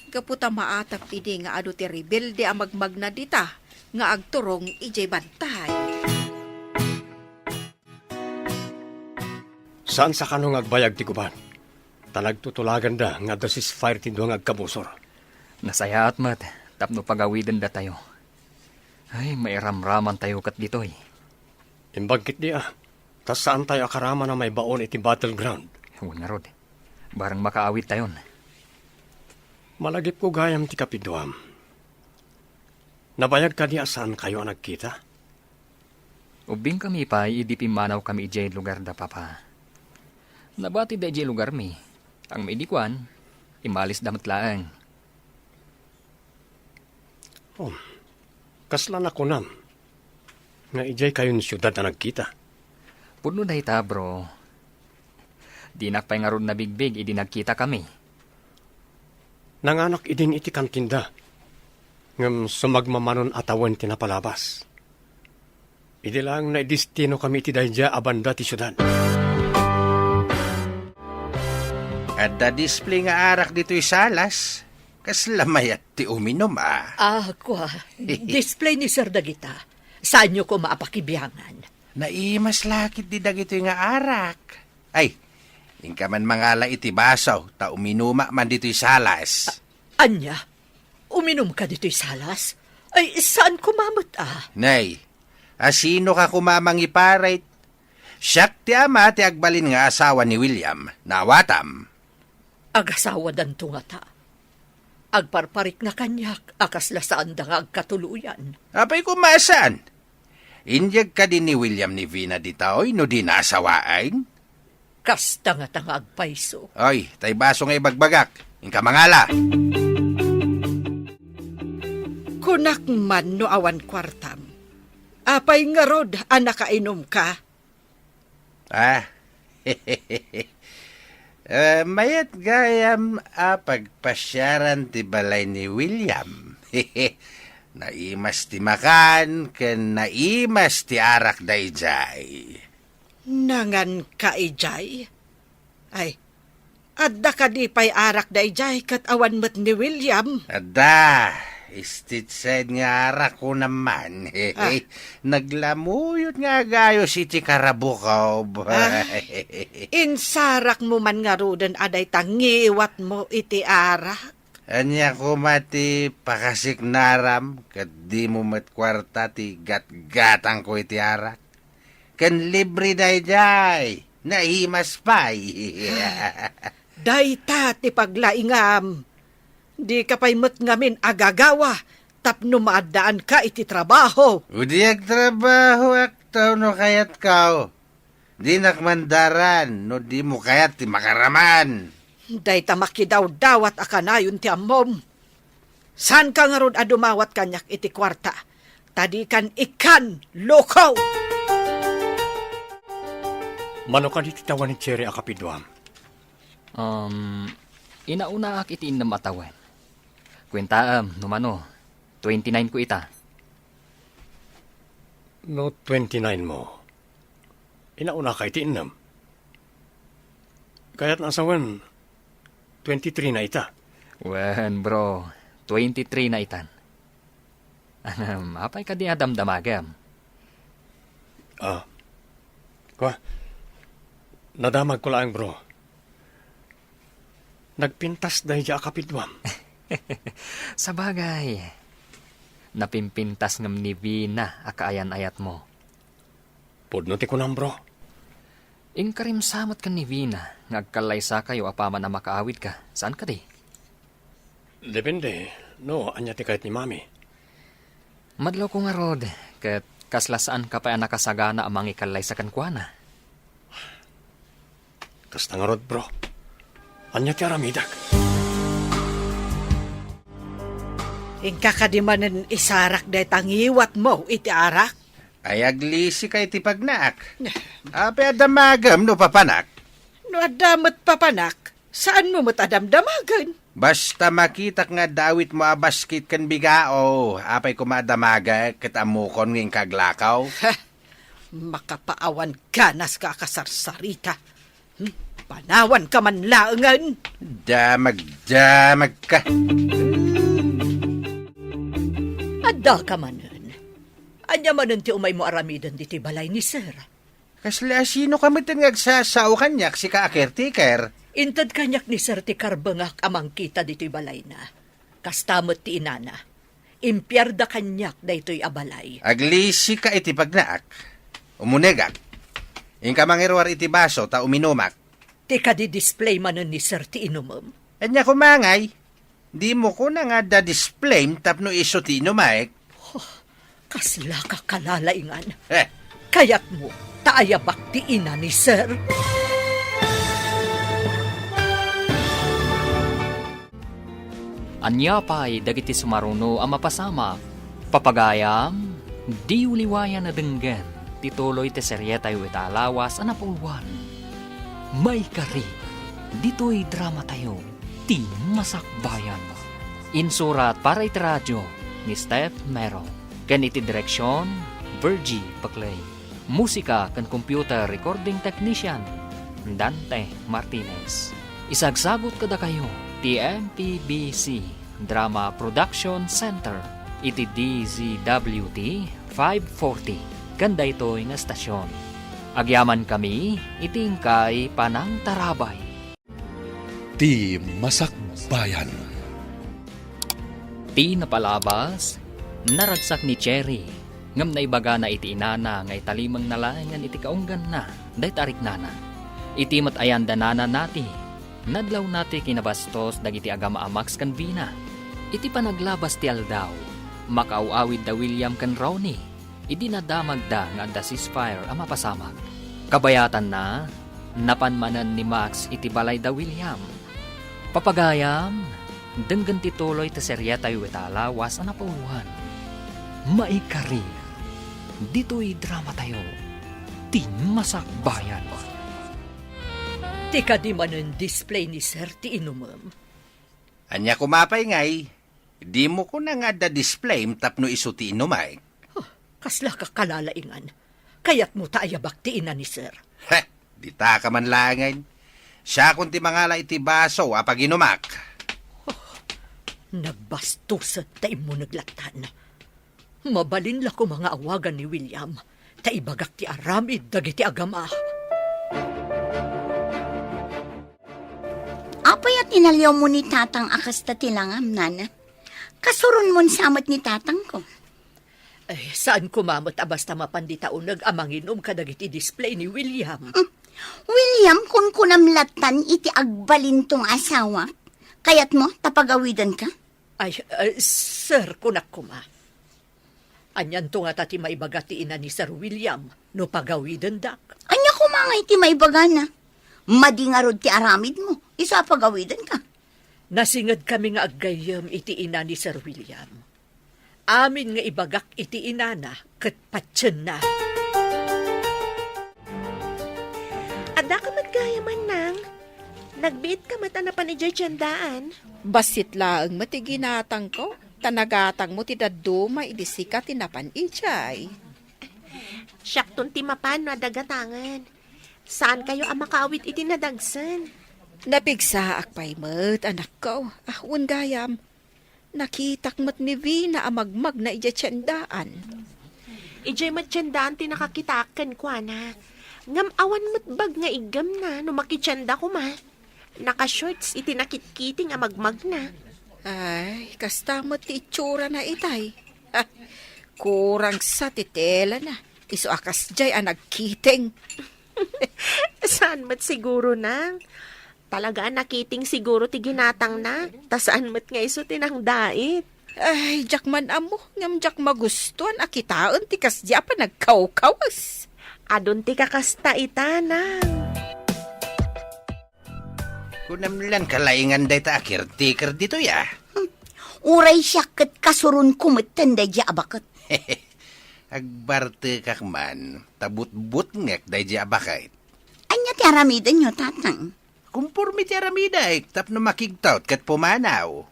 Gapu ta maatap idi nga adu ti rebelde a magmagna dita nga agturong idiay bantay. Saan sa kano nga agbayag ti gubat? Ta nagtutulaganda nga adda ceasefire ti dua nga agkabusor. Nasayaat met tapno pagawidendatayo. Ay, mairamramantayo ket ditoy. Imbag ketdi a, ta saantayo a karaman a maibaon iti battleground. Wen ngarud, bareng makaawidtayon. Malagipko gayam ti kapiduam. Nabayag kadi a saankayo a nagkita? Ubbingkami pay idi pimmanawkami idiay lugar da Papa. Nabatida idiay lugarmi. Ngem idi kuan, immalisda met laeng. Oh, kasla nakunam nga idiay kayon siudad a nagkita? Pudno dayta, bro. Dinak pay ngarud nabigbig idi nagkitakami. Nanganak idin iti kantinda. Ngem sumagmamanon a tawen ti napalabas. Idi laeng naidestinokami iti daydiay a banda ti siudad. Adda display nga arak ditoy salas. Kasla mayat ti uminum, a. Ah, kua. Display ni Sir dagita. Saanyo koma a pakibiangan. Naimas la ketdi dagitoy nga arak. Ay, inka man mangala iti baso, ta uminuma man ditoy salas. A-, ania? Uminumka ditoy salas? Ay, saan koma met, a? Nay, asinoka koma a mangiparit? Siak ti ama ti agbalin nga asawa ni William. Naawatam. Agasawadanto ngata. Agparparikna kaniak a kasla saanda nga agkatuloyan. Apay koma a saan? Inyeg kadi ni William ni Vina ditoy no dina asawaen? Kasta ngata nga agpayso. Oy, tay baso nga ibagbagak. Inka mangala. Kunak man no awan kuartam. Apay ngarud a nakainumka? Ah. Eh, mayat gayam a pagpasiaran ti balay ni William. Naimas ti makan ken naimas ti arak daydiay. Nanganka idiay? Ay, adda kadi pay arak daydiay ket awan met ni William? Adda, State side nga arak ko naman. Ah. Naglamuyot nga agayos iti karabukob. Ah, insarakmo man ngaruden a dayta ngiwatmo iti arak? Ania koma ti pakasiknaram ket dimo met kuarta ti gatgatangko iti arak? Ken libre daydiay, naimas pay. Dayta ti paglaingam. Dika pay met ngamin agagawa tapno maaddaanka iti trabaho. Idi agtrabahoak no kayatko. Dinak mandaran no dimo kayat ti makaraman. Dayta makidawdawat a kanayon ti ammom. Saanka ngarud a dumawat kaniak iti kuarta, ta dikan ikkan, loko! Mano kadi ti tawen ni Cherry a kapiduam? Um, inaunaak iti innem a tawen. Kuentaem, no mano, twenty-nine ko ita. No twenty-nine mo, inaunaka iti innem. Kayatna a sawen, twenty-three na ita. Wen, bro, twenty-three na itan. Ahem, apay kadi a damdamagem? Ah. Kua, nadamag ko laeng, bro. Nagpintas daydiay a kapiduam. Sabagay, napimpintas ngem ni Vina a kaayan-ayatmo. Pudno ti kunam, bro. Inkarim sa met ken ni Vina nga agkallaysakayo apaman a makaawidka, saan kadi? Depende, no ania ti kayat ni Mami. Madlawko ngarud, ket kasla saanka pay a nakasagana a mangikallaysa kenkuana. Kasta ngarud, bro. Ania ti aramidek? Inka kadi manen isarak dayta ngiwatmo iti arak? Ay, aglisika iti pagnaak. Apay a damagem no papanak? No adda met papanak, saanmo met a damdamagen? Basta makitak nga adda awitmo a basket ken bigao, apay koma a damagek ket ammokon nga inka aglakaw? Makapaawan ganaska a kasarsarita. Hmm, panawanka man laengen. Damagdamagka. Addaka manen. Ania manen ti umaymo aramiden ditoy balay ni Sir? Kasla sinoka metten nga agsasao kaniak, sika a caretaker? Inted kaniak ni Sir ti karbengak a mangkita ditoy balayna. Kasta met ti inana. Impiarda kaniak daytoy a balay. Aglisika iti pagnaak. Umunegak. Inka mangiruar iti baso ta uminumak. Ti kadi display manen ni Sir ti inumem? Ania koma ngay? Dimo kuna nga adda display tapno isu ti inumek? Huh, kasla ka kalalaingan. Eh. Kayatmo ta ayabak ti ina ni Sir? Ania pay dagiti sumaruno a mapasamak? Papagayam, diyo liwayan a denggen ti tuloy ti serietayo ita a lawas a napauluan. Maikari, ditoy dramatayo, ti Masakbayan. Insurat para iti radio, ni Steph Mero, ken iti direksion, Virgie Paclay. Musika ken computer recording technician, Dante Martinez. Isagsagut kadakayo ti M P B C Drama Production Center iti D Z W T five forty ken daytoy nga estasion. Agyamankami iti inkay panangtarabay. Ti Masakbayan. Ti napalabas, naragsak ni Cherry, ngem naibagana iti inana nga italimengna laengen iti kaungganna dayta a riknana. Iti met ayan da nana nati, nadlaw nati kinabastos dagiti agama a Max ken Vina. Iti panaglabas ti aldaw, makaaw-awid da William ken Ronnie. Idi nadamagda nga adda ceasefire a mapasamak, kabayatanna, napan manen ni Max iti balay da William. Papagayam, denggen ti tuloy ti serietayo ita lawas a napauluan. Maikari, ditoy dramatayo, ti Masakbayan. Ti kadi manen display ni Sir ti inumem. Ania koma pay ngay? Dimo kuna nga adda display tapno isu ti inumek? Huh, kasla ka kalalaingan. Kayatmo ta ayabak ti ina ni Sir? Heh, dita ka man laengen. Siakon ti mangala iti baso a paginumak. Huh, nagbastuset ta immuneg lattan. Mabalin la koma nga awagan ni William, ta ibagak ti aramid dagiti agama. Apay a tinaliawmo ni Tatang a kasta ti langam, Nana? Kasuronmon sa met ni Tatangko. Ay, saan koma met a basta mapan dita uneg a manginum kadagiti display ni William? Hmm. William, kunkunam lattan iti agbalinto nga asawak. Kayatmo ta pagawidenka? Ay, eh, sir, kunak koma. Anianto ngata ti maibaga ti ina ni Sir William no pagawidendak? Ania koma ngay ti maibagana? Madi ngarud ti aramidmo, isu a pagawidenka. Nasingedkami nga aggayyem iti ina ni Sir William. Amin nga ibagak iti inana ket patienna. Adda ka met gayam, Nang. Nagbiit ka met a napan idiay tiendaan. Bassit laeng met ti ginatangko, ta nagatangmo ti dadduma idi sika ti napan idiay. Siakton ti mapan no adda gatangen. Saankayo a makaawit iti nadagsen. Napigsaak pay met, anakko. Ah, wen gayam, nakitak met ni Vina a magmagna idiay tiendaan. Idiay met tiendaan ti nakakitaak kenkuana. Ngem awan met bag nga iggemna no makitienda koma. Naka-shorts iti nakitkiting a magmagna. Ay, kasta met ti itsurana itay. Ah, kurang sa ti telana. Isu a kasdiay a nagkiting. Saan met siguro, Nang? Talaga a nakiting siguro ti ginatangna, ta saan met nga isu ti nangdait. Ay, diak man ammo, ngem diak magustuan a kitaen ti kasdi a panagkawkawas. Adun ti kakasta ita, Nang. Kunam lan kalaingan dayta a caretaker ditoy, a? Hmm. Uray siak ket kasuronko metten daydiay a baket. Agbartekak man, ta butbutngek daydiay a baket. Ania ti aramidenyo, Tatang? Kumporme ti aramidek tapno makigtaud ket pumanaw.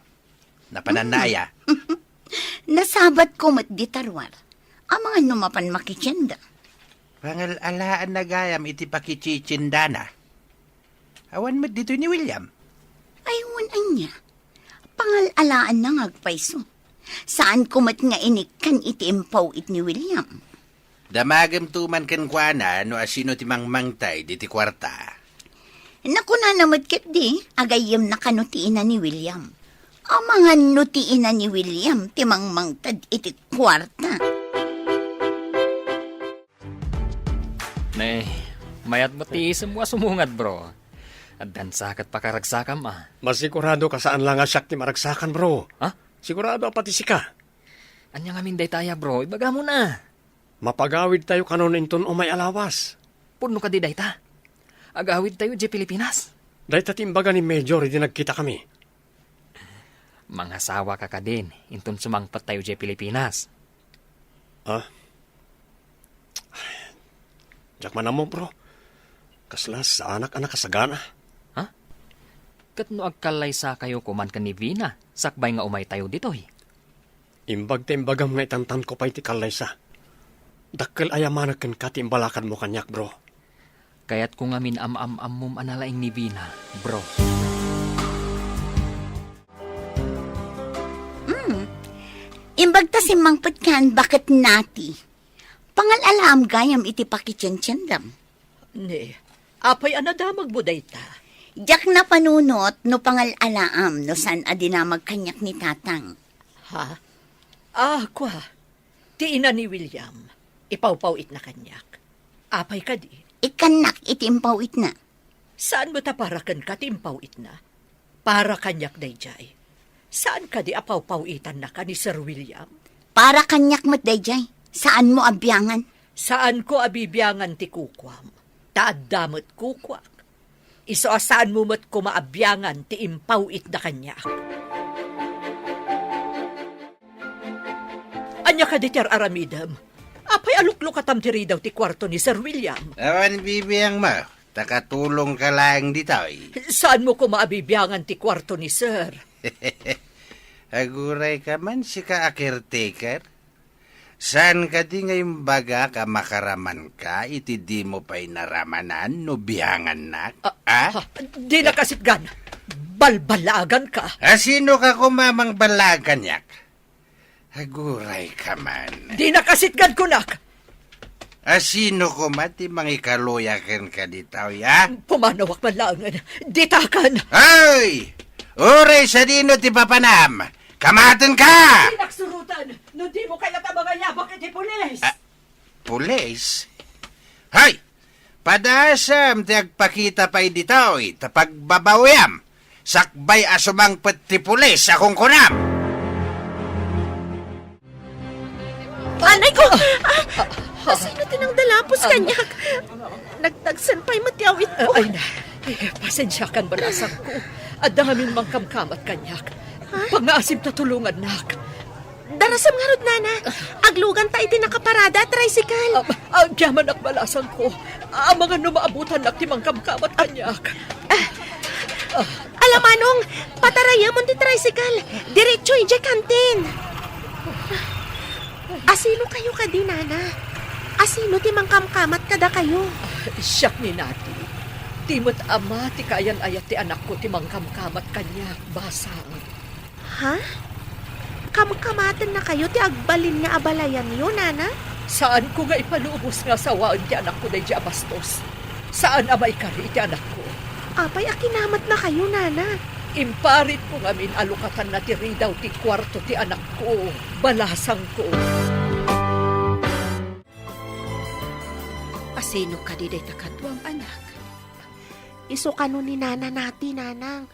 Napananna aya? Nasabatko met dita ruar. Amangan no mapan makitienda. Pangal-alaanna gayam iti pakititiendana. Awan met ditoy ni William. Ay, wen ania? Pangal-alaanna nga agpayso. Saanko met nga inikkan iti impaw-it ni William. Damagemto man kenkuana no asino ti mangmangted iti kuarta. Nakunana met ketdi, agayyemna kano ti ina ni William. Amangan no ti ina ni William ti mangmangted iti kuarta. Ne, mayat met ti isemmo a sumungad, bro. Addan sa ket pakaragsakam, a. Masigurado ka saan la nga siak ti maragsakan, bro. Ha? Sigurado a pati sika. Ania ngamin daytaya, bro? Ibagam na. Mapagawidtayo kanon inton umay a lawas. Pudno kadi dayta? Agawidtayo idiay Pilipinas? Dayta ti imbaga ni Major idi nagkitakami. Mangasawa ka kadin, inton sumangpettayo idiay Pilipinas. Ah? Diak man ammo, bro. Kasla saanak a nakasagana. Ha? Ket no agkallaysakayo koman ken ni Vina, sakbay nga umaytayo ditoy? Imbag ta imbagam nga itantanko pay ti kallaysa. Dakkel a yamanek kenka ti imbalakadmo kaniak, bro. Kayatko ngamin am-am-ammom a nalaing ni Vina, bro. Mm. Imbag ta simmangpetkan, baket nati. Pangal-alaam gayam iti pakitiendaem. Ne, apay a nadamagmo dayta? Diak napanunot no pangal-alaam no saan a dinamag kaniak ni Tatang. Ha? Ah, kua. Ti ina ni William, ipawpaw-itna kaniak. Apay kadi? Ikkannak iti impaw-itna. Saan met a para kenka ti impaw-itna? Para kaniak daydiay. Saan kadi a pawpaw-itannaka ni Sir William? Para kaniak met daydiay. Saanmo a biangan. Saanko a bibiangan ti kukuam, ta adda met kukuak. Isu a saanmo met koma a biangan ti impaw-itda kaniak. Ania kadi ti ar-aramidem? Apay a luklukatam ti ridaw ti kuarto ni Sir William? Awan bibiangmo, ta katulongka laeng ditoy. Saanmo koma a bibiangan ti kuarto ni Sir? Agurayka man, sika a caretaker. Saan kadi nga imbagak a makaramanka iti dimo pay naramanan no biangannak? Ah, ah? Ha, dina kasitgan. Balballaaganka. A sinoka koma a mangballaag kaniak? Agurayka man. Dina kasitgan, kunak. A sino koma ti mangikaluya kenka ditoy, a? Pumanawak man laengen. Ditakan! Ay! Uray sadino ti papanam! Kamatenka! Dinak suroten no dimo kayat a mangayabak iti pulis! Ah, pulis? Hay! Padaasam ti agpakita pay ditoy, ta pagbabawiam, sakbay a sumangpet ti pulis a kunkunam. Anay ko! Ah! Sino ti nangdalapos kaniak? Nagtagsen pay met ti awitko. Ah, ay na. Ay, pasensiakan, balasangko. Adda ngamin mangkamkamat kaniak. Ha? Pangngaasim ta tulongannak. Darasem ngarud, nana. Agluganta iti nakaparada a tricycle. Ah, ah, agyamanak, balasangko. Amangan no maabutannak ti mangkamkamat kaniak. Ah, ala manong, patarayemon ti tricycle. Diretso idiay kantin. Asino kayo kadi, nana? Asino ti mangkamkamat kadakayo? Siak ni Nati. Ti met ama ti kaayan-ayat ti anakko ti mangkamkamat kaniak, basang. Ha? Kamkamatennakayo ti agbalin nga abalayanyo, nana? Saanko nga ipalubos nga sawaen ti anakko daydi a bastos. Saan a maikari iti anakko. Apay a kinamatnakayo, nana? Imparitko ngamin a lukatanna ti ridaw ti kuarto ti anakko, balasangko. Asino kadi dayta kaduam, anak? Isu kano ni Nana Nati, nanang.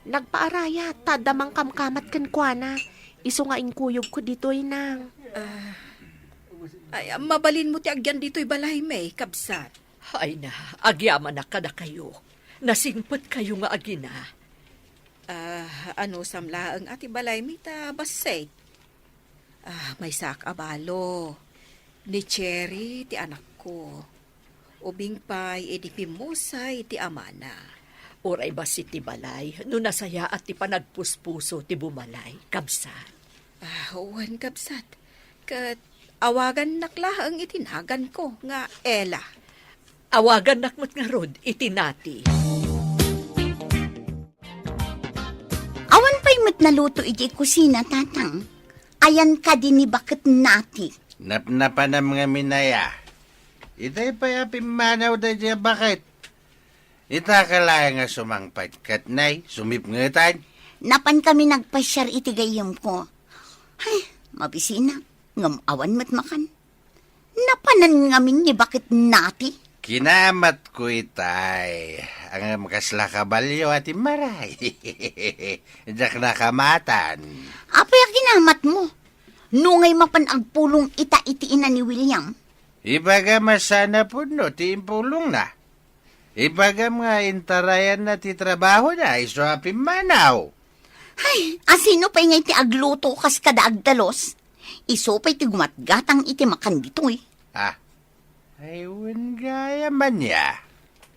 Nagpaarayat ta adda mangkamkamat kenkuana. Isu nga inkuyogko ditoy, nang. Ah, ay, mabalinmo ti agyan ditoy balaymi, kabsat. Ay na, agyamanak kadakayo. Nasingpetkayo nga agina. Ah, anusam laeng a ti balaymi ta bassit. Ah, maysaak a balo. Ni Cherry ti anakko. Ubing pay idi pimmusay ti amana. Uray bassit ti balay, no nasayaat ti panagpuspuso ti bumalay, kabsat. Ah, wen, kabsat. Ket awagannak laeng iti naganko nga Ella. Awagannak met ngarud iti Nati. Awan pay met naluto iti kusina, Tatang. Ayan kadi ni baket Nati. Napnapanam ngamin aya. Itay pay a pimmanaw daydi a baket. Ita ka laeng a sumangpet ket nay, sumipngetan. Napan kami nagpasiar iti gayyemko. Ay, mabisinak, ngem awan met makan. Napanan ngamin ni baket Nati. Kinamatko itay, ngem kasla kabalio a timmaray. Diak nakamatan. Apay a kinamatmo? Nungay mapan agpulong ita iti ina ni William? Ibagam a saan a pudno ti impulongna. Ibagam nga intarayanna ti trabahona isu a pimmanaw. Ay, asino pay ngay ti agluto kas kada agdalus? Isu pay ti gumatgatang iti makan ditoy. Ah, ay, wen gayam ania.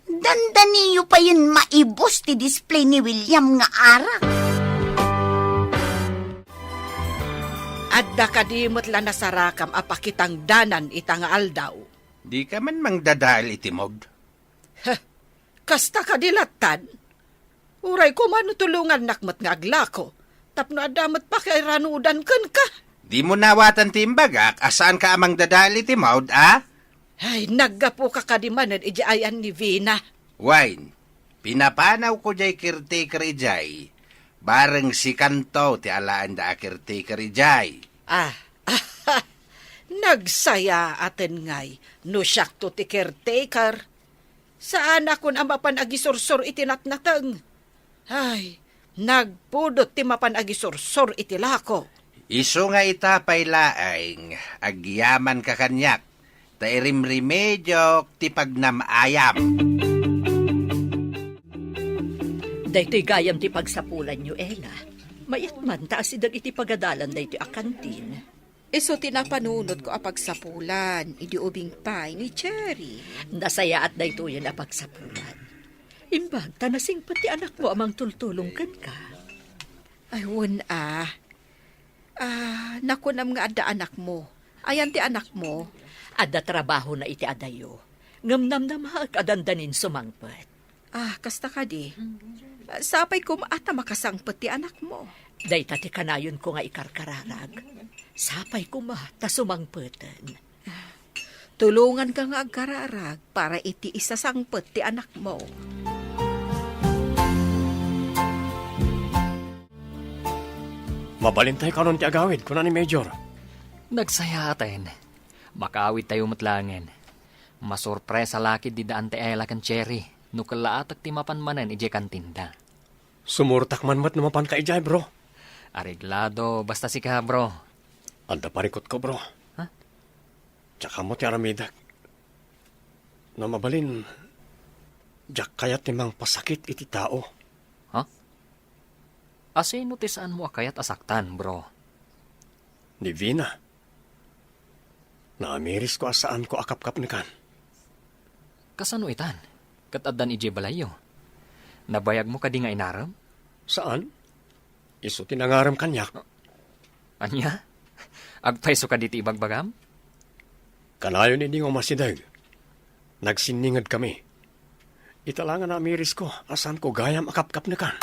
Dandaniyo payen maibus ti display ni William nga arak. Adda kadi met la nasarakam a pakitangdanan ita nga aldaw? Dika man mangdadael iti maud. Heh, kasta kadi lattan? Uray koma no tulongannak met nga aglako, tapno adda met pakairanudan kenka. Dimo nawatan ti imbagak a saanka a mangdadael iti maud, a? Ay, naggapuka kadi manen iti ayan ni Vina. Wen, pinapanawko jay caretaker idiay. Bareng sikanto ti alaenda a caretaker idiay. Ah, nagsayaaten ngay no siakto ti caretaker. Saanakon a mapan agisursor iti natnateng. Ay, nagpudot ti mapan agisursor iti lako. Isu nga ita pay laeng, agyamanka kaniak, ta irimrimediok ti pagnam-ayam. Daytoy gayam ti pagsapulanyo, Ella. Mayat man ta asideg iti pagadalan daytoy a kantin. Isu ti napanunotko a pagsapulan idi ubing pay ni Cherry. Nasayaat daytoyen a pagsapulan. Imbag ta nasingpet ti anakmo a mangtultulong kenka. Ay, wen a. Ah, nakunam nga adda anakmo. Ayan ti anakmo? Adda trabahona iti adayo. Ngem namnamaek a dandanin sumangpet. Ah, kasta kadi. Sapay koma ta makasangpet ti anakmo. Dayta ti kanayonko nga ikarkararag. Sapay koma ta sumangpeten. Tulonganka nga agkararag para iti isasangpet ti anakmo. Mabalintayo kanon ti agawid, kuna ni Major. Nagsayaaten. Makaawidtayo met laengen. Masurpresa la ketdi da Auntie Ella ken Cherry no kellaatek ti mapan manen idiay kantinda. Sumurtak man met no mapanka idiay, bro. Areglado, basta sika, bro. Adda parikutko, bro. Ha? Diak ammo ti aramidek. No mabalin, diak kayat ti mangpasakit iti tao. Ha? Asino ti saanmo a kayat a saktan, bro? Ni Vina. Naamirisko a saanko a kapkapnekan. Kasano itan? Ket addan idiay balayyo? Nabayagmo kadi nga inarem? Saan. Isu ti nangarem kaniak. Ania? Agpayso kadi ti ibagbagam? Kanayon idi nga umasideg, nagsinningedkami. Ita la nga naamirisko a saanko gayam a kapkapnekan.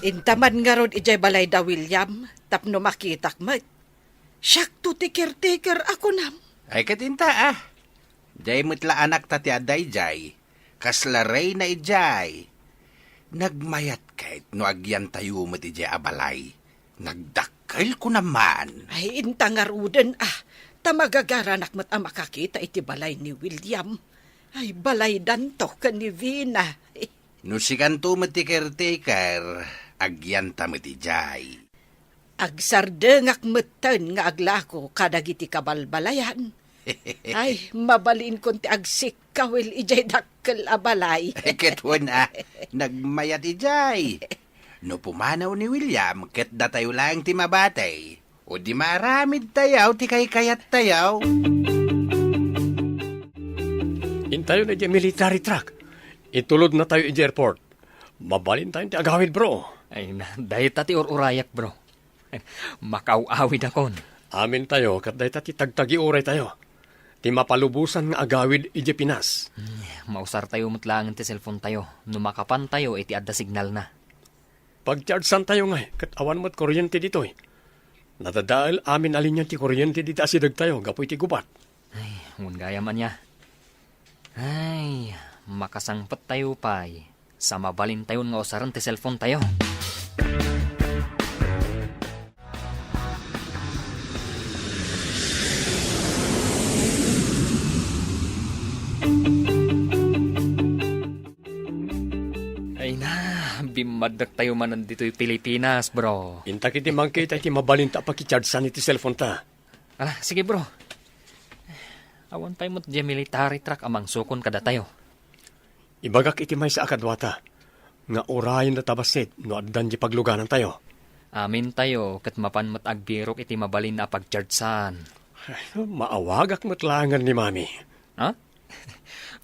Inta man ngarud idiay balay da William tapno makitak met. Siakto ti caretaker a kunam. Ay, ket inta, ah. Diay met la anakta ti adda idiay. Kasla reyna idiay. Nagmayat ket no agyantayo met idiay a balay. Nagdakkel ko naman. Ay, inta ngaruden, ah. Ta magagaranak met a makakita iti balay ni William. Ay, balaydanto ken ni Vina. No sikanto met ti caretaker, agyanta met idiay. Agsardengak metten nga aglako kadagiti kabalbalayan. Ay, mabalinkon ti agsikkawil idiay dakkel a balay. Ket wen a, nagmayat idiay. No pumanaw ni William, ket datayo laeng ti mabati. O di maaramidtayo ti kaykayattayo. Intayon idiay military truck. Itulodnatayo idiay airport. Mabalintayon ti agawid, bro. Ay na, dayta ti ur-urayak, bro. Makaaw-awidakon. Amintayo ket dayta ti tagtagiuraytayo. Ti mapalubosan nga agawid idiay Pinas. Hmm, mausartayo met laengen ti cellphonetayo no makapantayo iti adda signalna. Pagchargeantayo ngay ket awan met kuryente ditoy. Nadadael amin a linia ti kuryente dita asidegtayo gapu iti gubat. Ay, wen gayam ania. Ay, makasangpettayo pay. Sa mabalintayon nga usaren ti cellphonetayo. Ay na, bimmaddaktayo manen ditoy Pilipinas, bro. Intak iti mangkita iti mabalinta a pakichargean iti cellphoneta. Ah, sige, bro. Awan pay met diay military truck a mangsukon kadatayo. Ibagak iti maysa a kaduata nga urayendata bassit no addan diay pagluganantayo. Amintayo ket mapan met agbirok iti mabalin a pagchargean. Ay, maawagak met laengen ni Mami. Ha?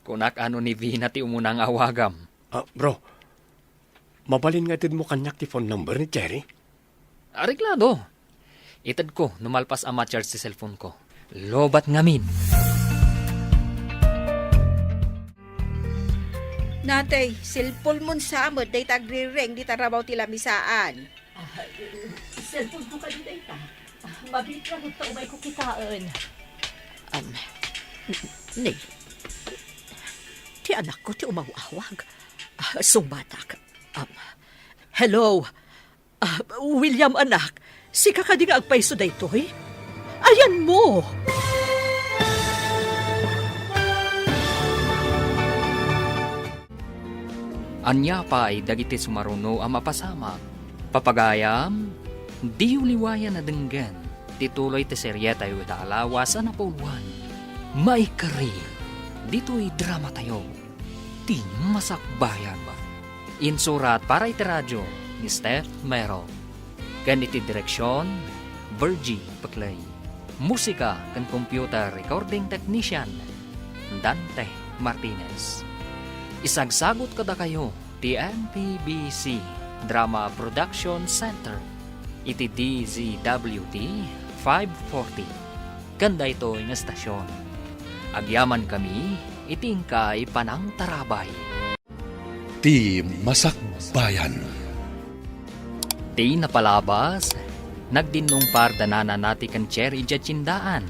Kunak a no ni Vina ti umuna nga awagam. Ah, bro, mabalin nga itedmo kaniak ti phone number ni Cherry? Areglado. Itedko no malpas a ma-charge ti cellphone ko. Lobat ngamin. Natay, cellphone mon sa met dayta agrireng dita rabaw ti lamisaan. Ah, cellphone ko kadi dayta. Ah, mabiit nga gutta umay ko kitaen. Um, Nay, ti anakko ti umawawag. Ah, sungbatak. Um, hello. Ah, William, anak, sika kadi nga agpayso daytoy? Ayanmo! Ania pay dagiti sumaruno a mapasamak? Papagayam, diyo liwayan a denggen ti tuloy ti serietayo ita a lawas a napauluan. Maikari, ditoy dramatayo, ti Masakbayan. Insurat para iti radio ni Steph Mero. Ken iti direksion, Virgie Peclay. Musika ken computer recording technician, Dante Martinez. Isagsagut kadakayo ti M P B C Drama Production Center iti D Z W T five forty. Ken daytoy nga estasion, agyamankami iti inkay panangtarabay. Ti Masakbayan. Ti napalabas, nagdinnungpar da Nana Nati ken Cherry idiay tiendaan.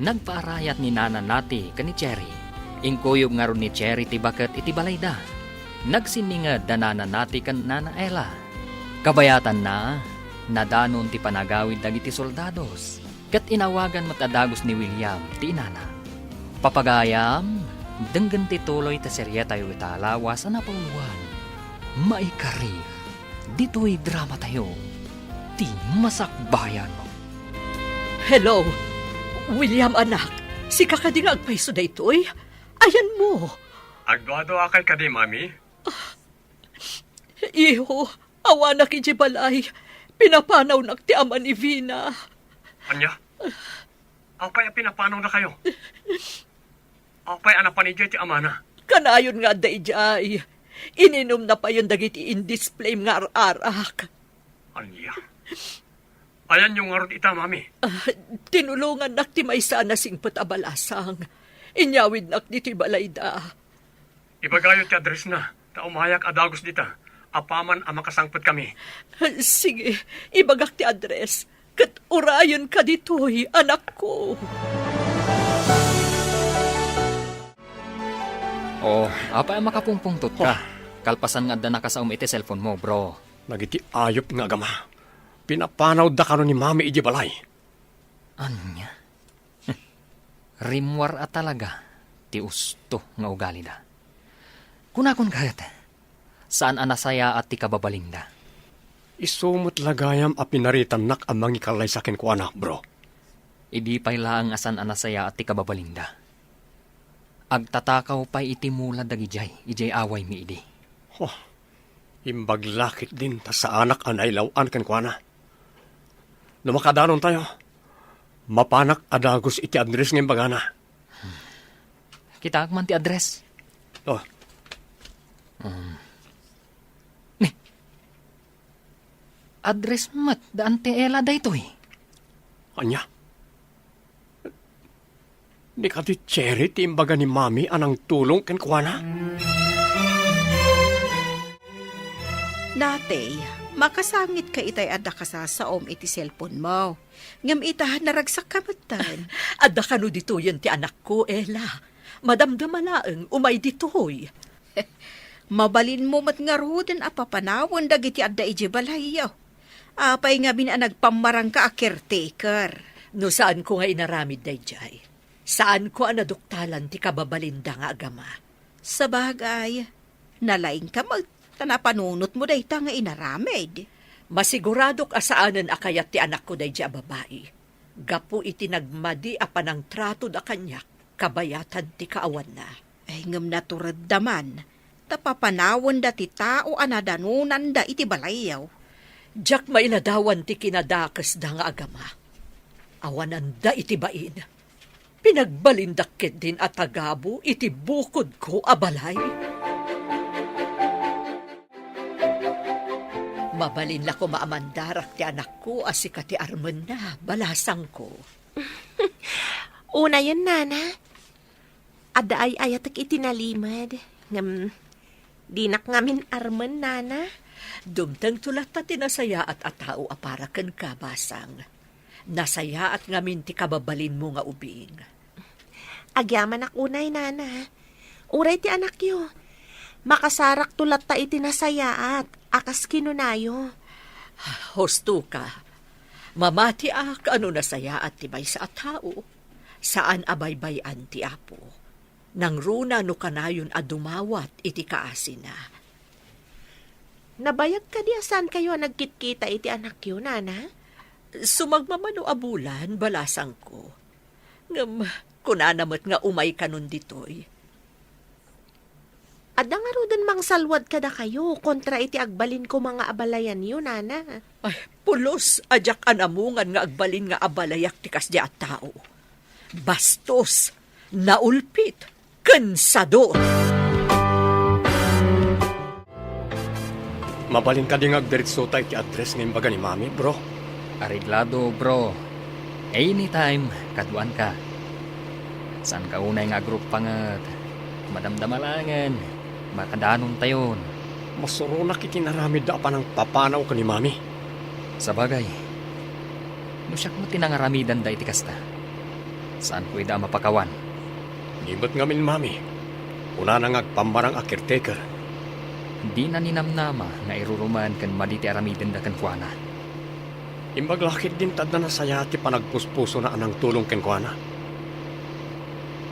Nagpaarayat ni Nana Nati ken ni Cherry. Inkuyog ngarud ni Cherry ti baket iti balayda. Nagsinninged da Nana Nati ken Nana Ella. Kabayatanna, nadanon ti panagawid dagiti soldados. Ket inawagan met a dagus ni William ti inana. Papagayam, denggen ti tuloy ti serietayo ita a lawas a napauluan. Maikari, ditoy dramatayo, ti Masakbayan. Hello, William, anak. Sika kadi nga agpayso daytoy? Ayanmo. Agduaduakay kadi, Mami? Iho, awanak idiay balay. Pinapanawnak ti ama ni Vina. Ania? Apay a pinapanawnakayo? Apay a napan idiay ti amana? Kanayon nga adda idiay. Ininumna payen dagiti indisplay nga ar-arak. Ania? Ayanyo ngarud ita, Mami? Ah, tinulongannak ti maysa a nasingpet a balasang. Inyawidnak ditoy balayda. Ibagayo ti addressna, ta umayak a dagus dita, apaman a makasangpetkami. Sige, ibagak ti address, ket urayenka ditoy, anakko. Oh, apay a makapungpungtotka? Oh. Kalpasan nga adda nakasaom iti cellphone mo, bro. Dagiti ayup nga agama, pinapanawda kano ni Mami idiay balay. Ania? Rimmuar a talaga ti usto nga ugalida. Kunakon ket, saan a nasayaat ti kababalinda. Isu met la gayam a pinaritannak a mangikallaysa kenkuana, bro. Idi pay laeng a saan a nasayaat ti kababalinda. Agtatakaw pay iti mula dagidiay idiay awaymi idi. Huh. Imbag la ketdin ta saanak a nailaw-an kenkuana. No makadanontayo, mapanak a dagus iti address nga imbagana. Kitaek man ti address. Oh. Um. Ni, address met da Auntie Ella daytoy. Ania? Ni kadi Cherry ti imbaga ni Mami a nangtulong kenkuana? Natay, makasangitka itay adda kasasaom iti cellphone mo. Ngem ita, naragsakka metten. Adda kano ditoyen ti anakko, Ella. Madamdama laeng, umay ditoy. Mabalinmo met ngaruden a papanawen dagiti adda idiay balayyo. Apay ngamin a nagpammarangka a caretaker? No saanko nga inaramid daydiay, saanko a naduktalan ti kababalinda nga agama. Sabagay, nalaingka met ta napanunotmo dayta nga inaramid. Masiguradok a saanen a kayat ti anakko daydiay a babai. Gapu iti nagmadi a panangtratoda kaniak, kabayatan ti kaawanna. Ay, ngem naturedda man, ta papanawenda ti tao a nadanonanda iti balayyo. Diak mailadawan ti kinadakesda nga agama. Awananda iti bain. Pinagbalindak ketdin a tagabu iti bukodko a balay. Mabalin la koma a mandarak ti anakko a sika ti armenna, balasangko. Unayen, Nana. Adda ay-ayatek iti nalimed. Ngem, dinak ngamin armen, Nana. Dumtengto latta ti nasayaat a tao a para kenka, basang. Nasayaat ngamin ti kababalinmo nga ubing. Agyamanak unay, Nana. Uray ti anakyo. Makasarakto latta iti nasayaat, a kas kinunayo. Husto ka. Mamatiak a no nasayaat ti maysa a tao, saan a baybay-an ti Apo. Nangruna no kanayon a dumawat iti kaasina. Nabayag kadi a saankayo a nagkitkita iti anakyo, Nana? Sumagmamano a bulan, balasangko. Ngem, kunana met nga umay kanon ditoy. Adda ngaruden mangsalwad kadakayo kontra iti agbalin koma nga abalayanyo, Nana. Ay, pulos a diak anamungan nga agbalin nga abalayak ti kasdi a tao. Bastos, naulpit, ken sadot. Mabalin kadi nga agdiretsota iti address nga imbaga ni Mami, bro? Areglado, bro. Anytime, kaduanka. Saanka unay nga agruppanget. Madamdama laengen, makadanontayon. Masuronak iti inaramidda a panangpapanaw ken ni Mami. Sabagay, no siak met ti nangaramidanda iti kasta, saanko ida a mapakawan. Ni met ngamin, Mami, kunana nga agpammarang a caretaker. Dina ninamnama nga irurumen ken madi ti aramidenda kenkuana. Imbag la ketdin ta adda nasayaat ti panagpuspusona a nangtulong kenkuana.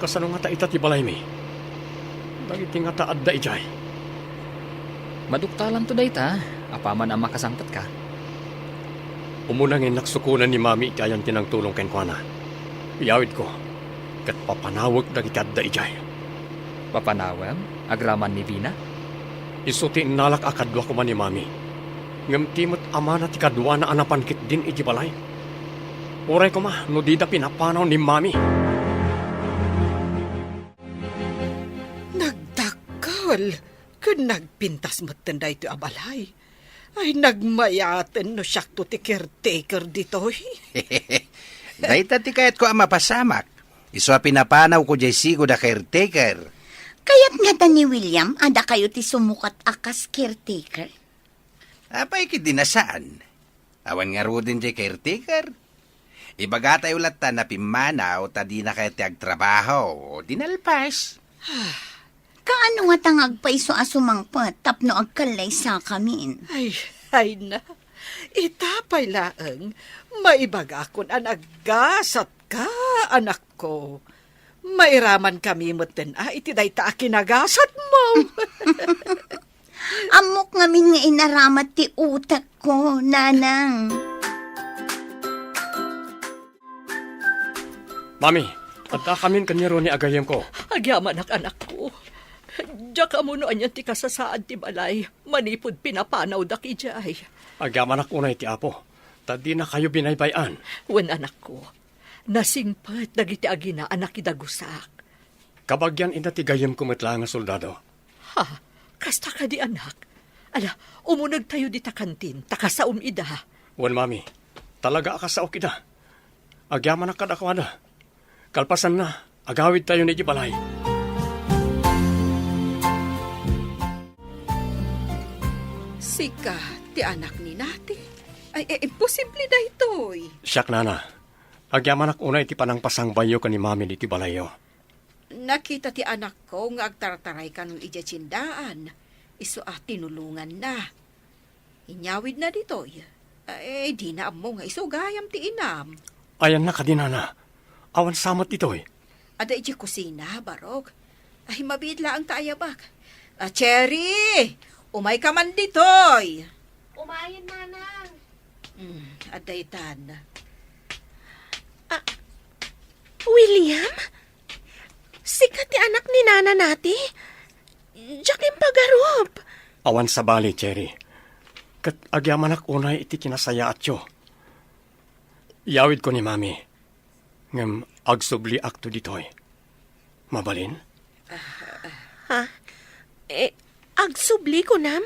Kasano ngata ita ti balaymi? Dagiti ngata adda idiay? Maduktalanto dayta, apaman a makasangpetka. Umuna nga innak sukonen ni Mami iti ayan ti nangtulong kenkuana. Iyawidko, ket papanawek dagiti adda idiay. Papanawem? Agraman ni Vina? Isu ti innalak a kadua koma ni Mami. Ngem ti met amana ti kaduana a napan ketdin iti balay. Uray koma no dida pinapanaw ni Mami. Nagdakkel ken nagpintas metten daytoy a balay. Ay, nagmayaten no siakto ti caretaker ditoy. Dayta ti kayatko a mapasamak. Isu a pinapanawko diay sigud a caretaker. Kayat ngata ni William a dakayo ti sumukat a kas caretaker? Apay, ket di na saan. Awan ngaruden diay caretaker. Ibagatayo latta a pimmanaw ta dinakayo ti agtrabaho, o di nalpas. Kaano ngata nga agpayso a sumangpet tapno agkallaysakamin? Ay, ay na. Ita pay laeng, maibagakon a naggasatka, anakko. Mairamankami metten a iti dayta a kinagasatmo. Ammok ngamin nga inaramat ti utekko, Nanang. Mami, adda kamin ken ni Ronnie a gayyemko. Agyamanak, anakko. Diak ammo no anian ti kasasaad ti balay manipud pinapanawdak idiay. Agyamanak unay ti Apo, ta dinakayo binaybay-an. Wen, anakko, nasingpet dagiti agina a nakidagusak. Kabagian ida ti gayyemko met laeng a soldado. Ha? Kasta kadi, anak? Ala, umunegtayo dita kantin, ta kasaom ida. Wen, Mami. Talaga a kasaok ida. Agyamanak kadakuada. Kalpasanna, agawidtayon idiay balay. Sika ti anak ni Nati? Ay, eh, imposible daytoy. Siak, Nana. Agyamanak unay iti panangpasangbayyo ken ni Mami ditoy balayyo. Nakita ti anakko nga agtartaray kanon idiay tiendaan, isu a tinulonganna. Inyawidna ditoy. Ay, dina ammo nga isu gayam ti inam. Ayanna kadi, Nana? Awan sa met ditoy? Adda idiay kusina, Barok. Ay, mabiit laeng ta ayabak. Ah, Cherry! Umayka man ditoy! Umayen, Nanang. Hmm, adda itan. Ah, William? Sika ti anak ni Nana Nati? Diak impagarup. Awan sabali, Cherry. Ket agyamanak unay iti kinasayaatyo. Iyawidko ni Mami. Ngem agsubliakto ditoy. Mabalin? Ha? Eh, agsubli kunam?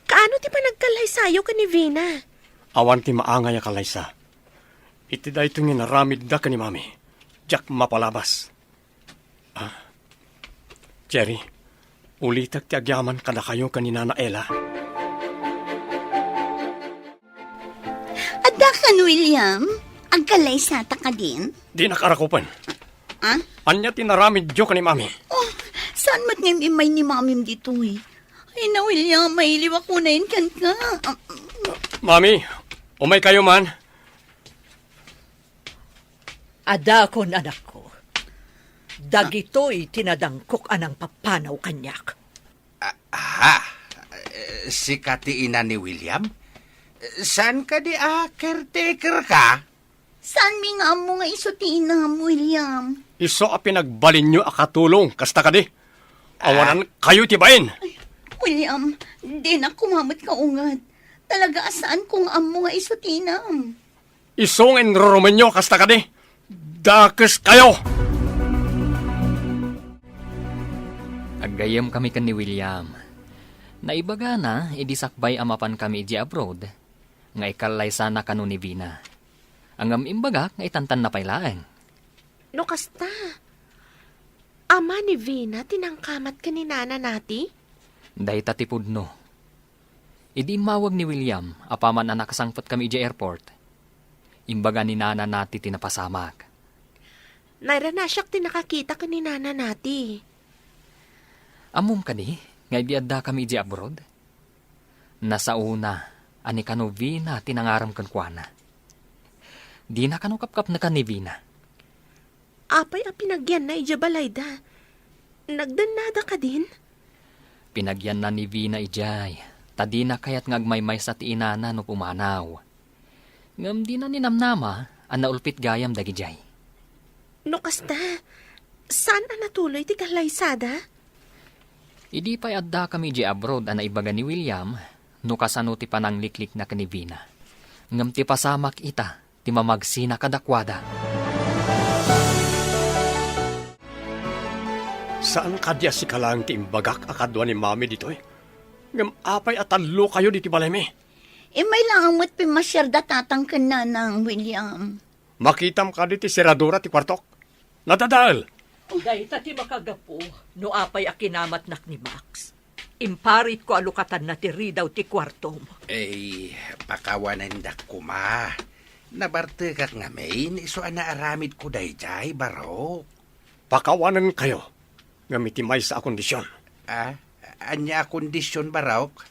Kaano ti panagkallaysayo ken ni Vina? Awan ti maangay a kallaysa. Iti daytoy nga inaramidda ken ni Mami, diak mapalabas. Ah, Jerry, ulitek ti agyaman kadakayo ken ni Nana Ella. Adda kan, William? Agkallaysata kadin? Dinak arakupen. Ah? Ania ti inaramidyo ken ni Mami? Oh, saan met nga immay ni Mamim ditoy? Ay na, William, mailiwak unayen kenka. Mami, umaykayo man. Adakon, anakko. Dagitoy ti nadangkok a nangpapanaw kaniak. Ah, ha? Eh, sika ti ina ni William? Saan kadi a caretaker ka? Saanmi nga ammo nga isu ti inam, William? Isu a pinagbalinyo a katulong, kasta kadi? Awanan kayo ti bain. Ay, William, dinak koma met kaunget. Talaga a saanko nga ammo nga isu ti inam. Isu nga inrurumenyo, kasta kadi? Dakes kayo! Aggayyem kami ken ni William. Naibagana idi sakbay a mapan kami idiay abroad nga ikallaysana kano ni Vina. Ngem imbagak nga itantanna pay laeng. No kasta, ama ni Vina ti nangkamat ken ni Nana Nati? Dayta ti pudno. Idi immawag ni William, apaman a nakasangpet kami idiay airport, imbaga ni Nana Nati ti napasamak. Nairana siak ti nakakita ken ni Nana Nati. Ammom kadi nga idi adda kami idiay abroad? Nasaona a ni kano Vina ti nangarem kenkuana. Dina kano kapkapnekan ni Vina. Apay a pinagyanna idiay balayda? Nagdennada kadin? Pinagyanna ni Vina idiay, ta dina kayat nga agmaymaysa ti inana no pumanaw. Ngem dina ninamnama a naulpit gayam dagidiay. No kasta, saan a natuloy ti kallaysada? Idi pay adda kami idiay abroad a naibaga ni William no kasano ti panangliklikna ken ni Vina. Ngem ti pasamak ita ti mamagsina kadakuada. Saan kadi a sika laeng ti imbagak a kadua ni Mami ditoy? Ngem apay a tallokayo ditoy balaymi? Immay laeng met pimmasiar da tatang ken nanang, William. Makitam kadi ti seradura ti kuartok? Nadadael. Dayta ti makagapu no apay a kinamatnak ni Max. Imparitko a lukatanna ti ridaw ti kuartom. Ay, pakawanendak koma. Nabartekak ngamin isu a naaramidko daydiay, Barok. Pakawanenkayo, ngem iti maysa a kondision. Ah, ania a kondision, Barok?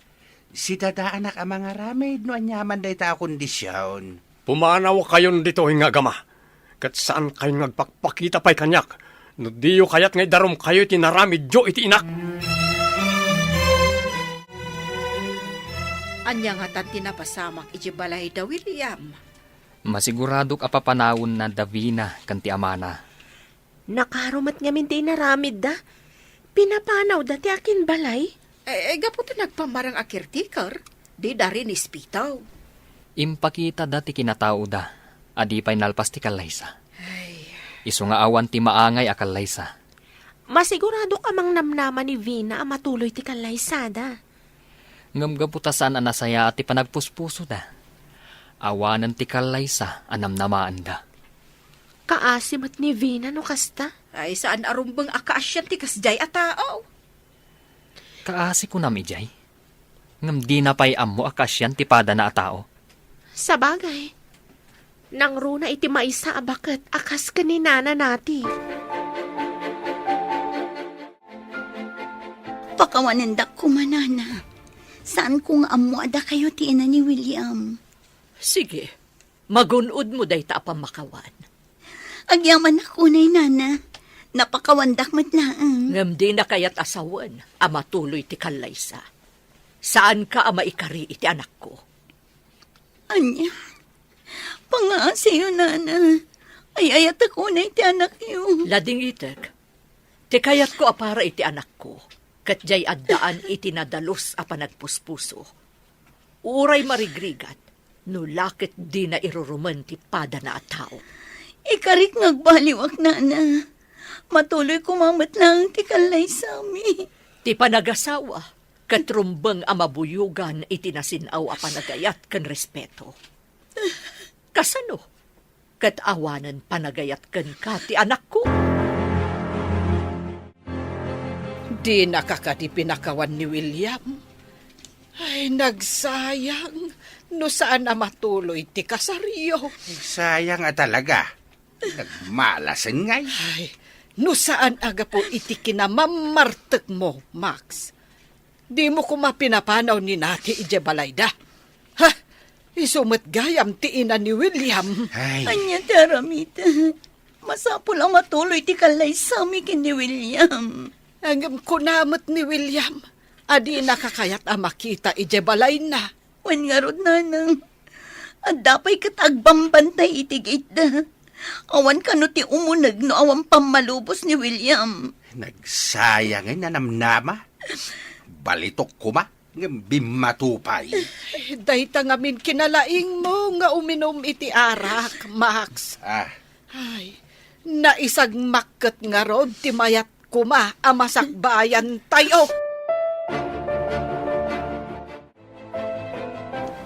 Sidadaanak a mangaramid no aniaman dayta a kondision. Pumanawkayon ditoy nga agama, ket saankayon nga agpakpakita pay kaniak no diyo kayat nga idarumkayo iti inaramidyo iti inak. Ania ngatan ti napasamak iti balayda, William? Masiguradok a papanawenna da Vina ken ti amana. Nakaro met ngamin ti inaramidda. Pinapanawda ti akinbalay. Eh, eh, gapu ta nagpammarang a caretaker, dida rinispitaw. Impakitada ti kinataoda a di pay nalpas ti kallaysa. Ay. Isu nga awan ti maangay a kallaysa. Masiguradok a mangnamnama ni Vina a matuloy ti kallaysada. Ngem gapu ta saan a nasayaat ti panagpuspusoda, awanen ti kallaysa a namnamaenda. Kaasi met ni Vina no kasta. Ay, saan a rumbeng a kaasian ti kasdiay a tao. Kaasi kunam idiay? Ngem dina pay ammo a kaasian ti padana a tao. Sabagay, nangruna iti maysa a baket a kas ken ni Nana Nati. Pakawanendak koma, Nana. Saanko nga ammo a dakayo ti ina ni William. Sige, magun-odmo dayta a pammakawan. Agyamanak unay, Nana. Napakawandak met laeng. Ngem dina kayat a sawen a matuloy ti kallaysa. Saanka a maikari iti anakko. Ania? Pangaasiyo, Nana. Ay-ayatek unay ti anakyo. Ladingitek. Ti kayatko a para iti anakko, ket diay addaan iti nadalus a panagpuspuso. Uray marigrigat, no la ket dina irurumen ti padana a tao. Ikarik nga agbaliwak, Nana. Matuloy koma met laeng ti kallaysami. Ti panagasawa, Ket rumbeng a mabuyogan iti nasin-aw a panagayat ken respeto. Kasano? Ket awanen panagayat kenka ti anakko? Dinaka kadi pinakawan ni William? Ay, nagsayang no saan a matuloy ti kasaryo. Nagsayang a talaga. Nagmalasen ngay. Ay, no saan a gapu iti kinamammartekmo, Max. Dimo koma pinapanaw ni Nati idiay balayda. Ha? Isu met gayam ti ina ni William. Ay. Ania ti aramid? Masapul a matuloy ti kallaysami ken ni William. Ngem kuna met ni William a dinaka kayat a makita idiay balayna. Wen ngarud, nanang, adda pay ket agbambantay iti gate-da. Awan kano ti umuneg no awan pammalubos ni William. Nagsayang a namnama. Balitok koma, ngem bimmato pay. Dayta ngamin kinalaingmo nga uminum iti arak, Max. Ah. Ay, naisagmak ket ngarud ti mayat koma a masakbayantayo.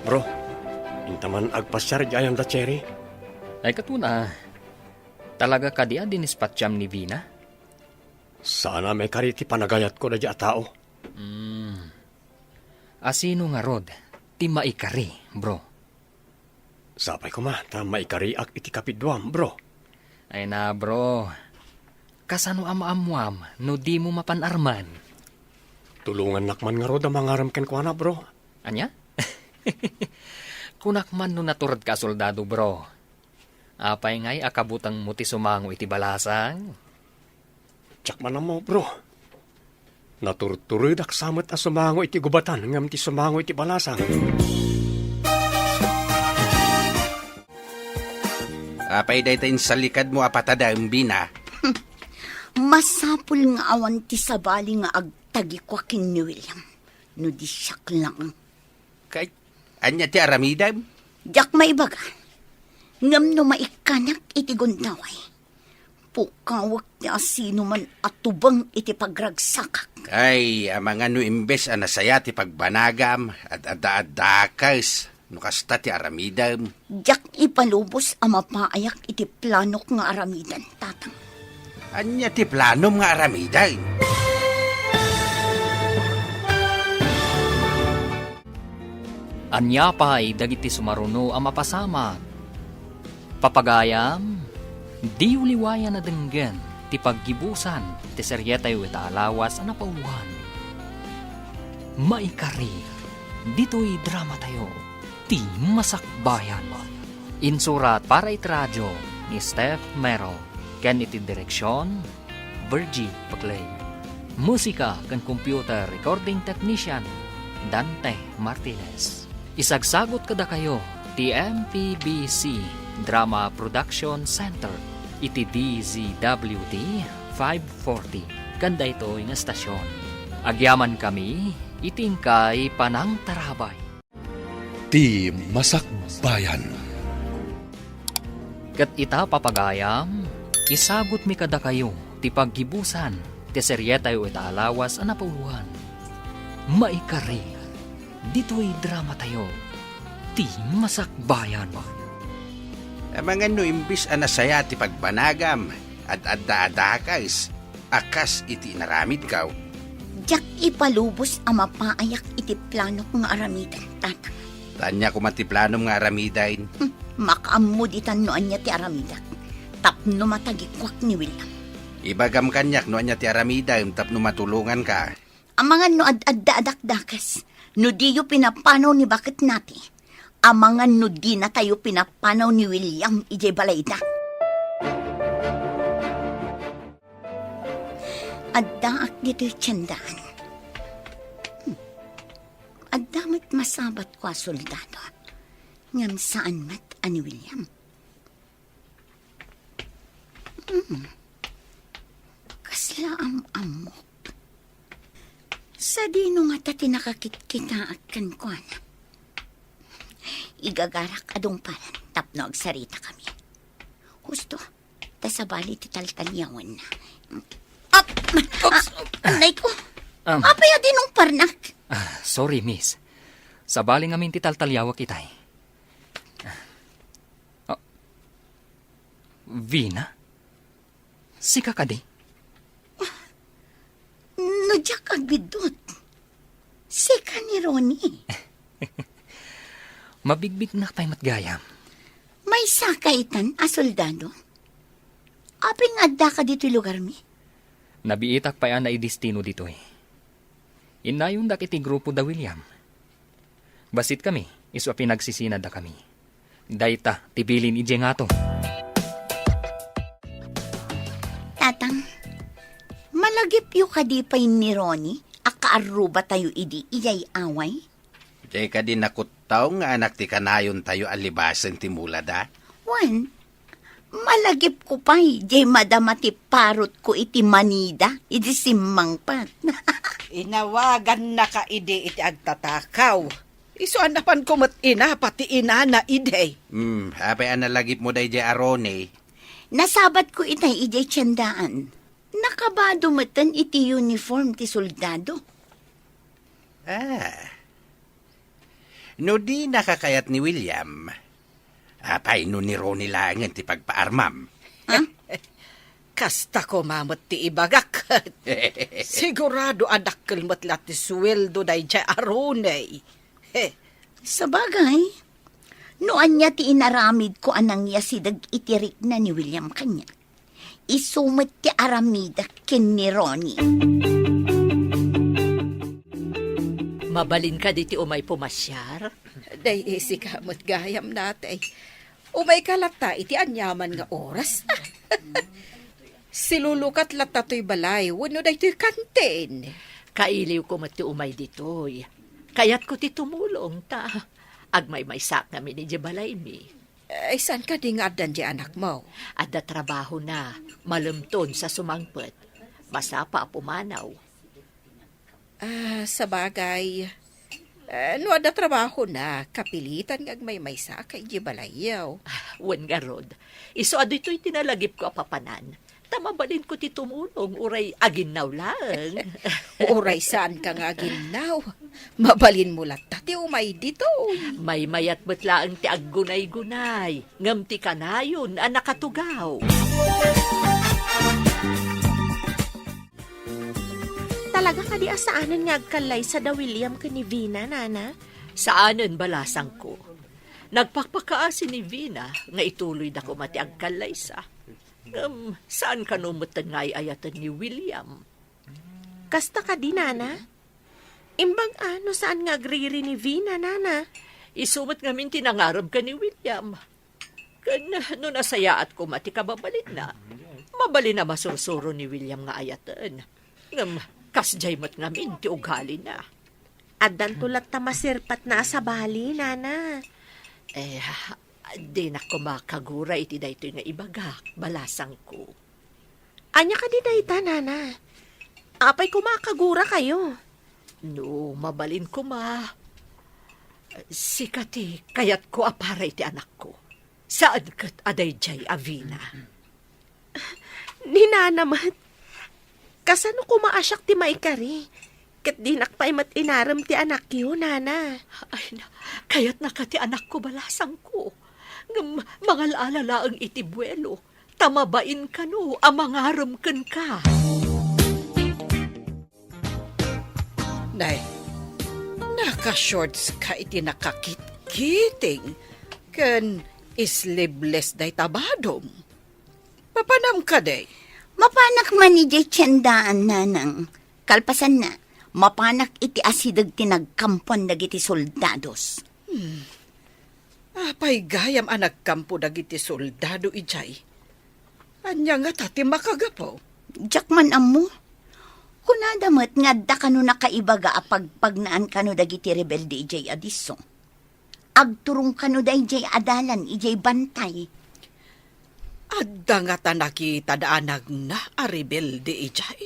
Bro, inta man agpasiar idiay ayam da Cherry. Ay, katuna, talaga kadi a dinispatcham ni Vina? Saan a maikari ti panagayatko daydiay a tao. Hmm. Asino ngarud ti maikari, bro? Sapay koma ta maikariak iti kapiduam, bro. Ay na, bro. Kasano a maammuam no dimo mapan-arman? Tulongannak man ngarud a mangarem kenkuana, bro. Ania? Kunak man no naturedka a soldado, bro. Apay ngay a kabutengmo ti sumango iti balasang? Diak man ammo, bro. Naturturedak sa met a sumango iti gubatan ngem ti sumango iti balasang. Apay dayta insalikadmo a patadem, Vina? Masapul nga awan ti sabali nga agtagikua ken ni William, no di siak lang. Kay, ania ti aramidem? Diak maibaga. Ngem no maikkanak iti gundaway, pukawek ti asinoman a tubeng iti pagragsakak. Ay, amangan no imbes a nasaya ti pagbanagam, ad-adda-addakes, no kasta ti aramidem. Diak ipalubos a mapaayak iti planok nga aramiden, Tatang. Ania ti planom nga aramiden? Ania pay dagiti sumaruno a mapasamak? Papagayam, diyo liwayan a denggen ti paggibusan ti serietayo ita a lawas a napauluan. Maikari, ditoy dramatayo, Ti Masakbayan. Insurat para iti radio ni Steph Mero ken iti direksion, Virgie Paclay. Musika ken computer recording technician, Dante Martinez. Isagsagut kadakayo ti M P B C Drama Production Center iti D Z W T five forty ken daytoy nga estasion. Agyamankami iti inkay panangtarabay. Ti Masakbayan. Ket ita, papagayam, isagutmi kadakayo ti paggibusan ti serietayo ita a lawas a napauluan. Maikari, ditoy dramatayo, Ti Masakbayan. Amangan no imbis a nasaya ti pagbanagam, ad-adda a dakes, a kas iti inaramidko. Diak ipalubos a mapaayak iti planok nga aramiden, Tatang. Ta ania koma ti planom nga aramiden? Hmm, makaammo ditan no ania ti aramidak. Tapno matagikuak ni William. Ibagam kaniak no ania ti aramidem tapno matulonganka. Amangan no ad-adda a dakdakes, no diyo pinapanaw ni Baket Nati. Amangan no dinatayo pinapanaw ni William idiay balayda. Addaak ditoy tiendaan. Hmm. Adda met masabatko a soldado. Ngem saan met a ni William. Hmm. Kasla am-ammok. Sadino ngata ti nakakitkitaak kenkuana? Igagarak a dungparan tapno agsaritakami. Husto, ta sabali ti taltaliawenna. Ap! Oops! Ah, anay ko. Am. Apay a dinungparnak? Ah, sorry, miss. Sabali ngamin ti taltaliawak itay. Ah, Vina? Sika kadi? No diak agbiddut, sika ni Ronnie. Mabigbignak pay met gayam. Maysaka itan a soldado? Apay nga addaka ditoy lugarmi? Nabiitak pay a naidestino ditoy. Innayondak iti grupo da William. Bassit kami, isu a pinagsisinadda kami. Dayta ti bilin idiay ngato. Tatang, malagipyo kadi pay ni Ronnie a kaarrubatayo idi idiay away? Diay kadi nakuttaw nga anak ti kanayontayo a libasen ti mulada? Wen, malagipko pay diay madama ti parotko iti Manila idi simmangpet. Inawagannaka idi iti agtatakaw. Isu a napanko met inapa ti inana idi. Hmm, apay a nalagipmo daydiay a Ronnie? Nasabatko itay idiay tiendaan. Nakabado metten iti uniform ti soldado. Ah. No dinaka kayat ni William, apay no ni Ronnie laengen ti pagpaarmam? Ha? Kasta koma met ti ibagak. Sigurado a dakkel met la ti sueldo daydiay a Ronnie. He. Sabagay, no ania ti inaramidko a nangyasideg iti rikna ni William kaniak, isu met ti aramidek ken ni Ronnie. Mabalin kadi ti umay pumasiar? Day, isika met gayam natay. Umayka latta iti aniaman nga oras. Silulukat latta toy balay wenno daytoy kantin. Kailiwko met ti umay ditoy. Kayatko ti tumulong ta agmaymaysaak ngamin idiay balaymi. Ay, saan kadi nga addan diay anakmo? Adda trabahona, malemton sa sumangpet. Masapa a pumanaw. Ah, sabagay. Ah, no adda trabahona, kapilitan nga agmaymaysaak idiay balayyo. Ah, wen ngarud, isu a ditoy ti nalagipko a papanan. Ta mabalinko ti tumulong, uray aginnaw laeng. Uray saanka nga aginnaw, mabalinmo latta ti umay ditoy. Maymayat met laeng ti aggunaygunay, ngem ti kanayon a nakatugaw. Talaga kadi a saanen nga agkallaysa da William ken ni Vina, Nana? Saanen, balasangko. Nagpakpakaasi ni Vina nga ituloyda koma ti agkallaysa. Ngem, saan kano metten nga ay-ayaten ni William? Kasta kadi, Nana? Imbag a no saan nga agriri ni Vina, Nana? Isu met ngamin ti nangarem ken ni William. Ken no nasayaat koma ti kababalinna, mabalin a masursuro ni William nga ayaten. Ngem kasdiay met ngamin ti ugalina. Addanto latta masirpatna a sabali, Nana. Eh, dinak koma kagura iti daytoy nga ibagak, balasangko. Ania kadi dayta, Nana? Apay koma a kagurakayo? No, mabalin koma. Sika ti kayatko a para iti anakko. Saan ket a daydiay a Vina. Ni Nana met. Kasano koma a siak ti maikari? Ket dinak pay met inarem ti anakyo, Nana. Ay, na, kayatnaka ti anakko, balasangko. Ngem mangal-ala laeng iti buelo, ta mabain kano a mangarem kenka. Nay, naka-shorts ka iti nakakitkiting ken sleeveless dayta badom. Mapanam kadi? Mapanak man idiay tiendaan, Nanang. Kalpasanna, mapanak iti asideg ti nagkampuan dagiti soldados. Hmm. Apay gayam a nagkampo dagiti soldado idiay? Ania ngata ti makagapu? Diak man ammo. Kunada met nga adda kano nakaibaga a pagpagnaan kano dagiti rebelde idiay a disso. Agturong kano daydiay a dalan idiay bantay. Adda ngata nakitada a nagna a rebelde idiay?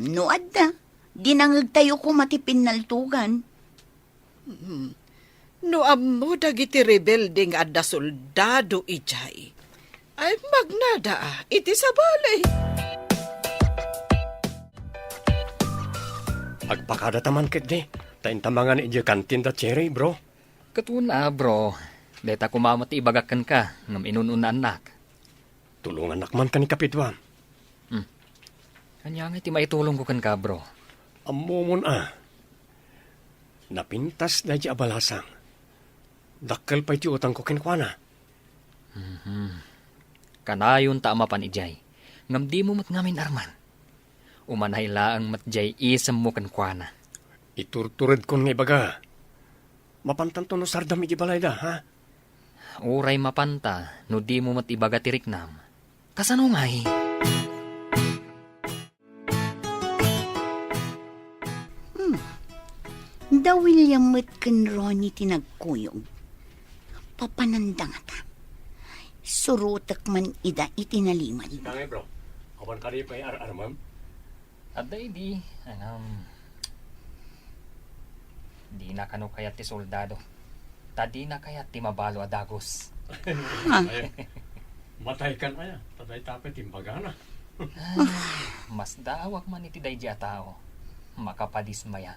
No adda, dinangegtayo koma ti pinnaltugan. Hmm. No ammo dagiti rebelde nga adda soldado idiay, ay magnada iti sabali. Agpakadata man ketdi, Inta mangan idiay kantin da Cherry, bro? Ket wen a, bro. Dayta koma met ti ibagak kenka ngem inun-unaannak. Tulongannak man ken ni Kapidua. Hmm. Ania ngay ti maitulongko kenka, bro? Ammomon a. Napintas daydi a balasang. Dakkel pay ti utangko kenkuana. Mhm. Kanayon ta a mapan idiay, ngem dimo met ngamin arman. Umanay laeng met diay isemmo kenkuana. Iturturedkon nga ibaga. Mapantanto no sardam iti balayda, ha? Uray mapanta no dimo met ibaga ti riknam. Kasano ngay? Hmm. Da William met ken Ronnie ti nagkuyog. Papananda ngata. Surotek man ida iti nalimed. Ita ngay, bro. Awan kadi pay ar-armem? Adda idi, ngem, dina kano kayat ti soldado. Ta dina kayat ti mabalo a dagus. Ha? Ay, mataykan aya, ta dayta pay ti imbagana. Masdaawak man iti daydi a tao. Makapadismaya.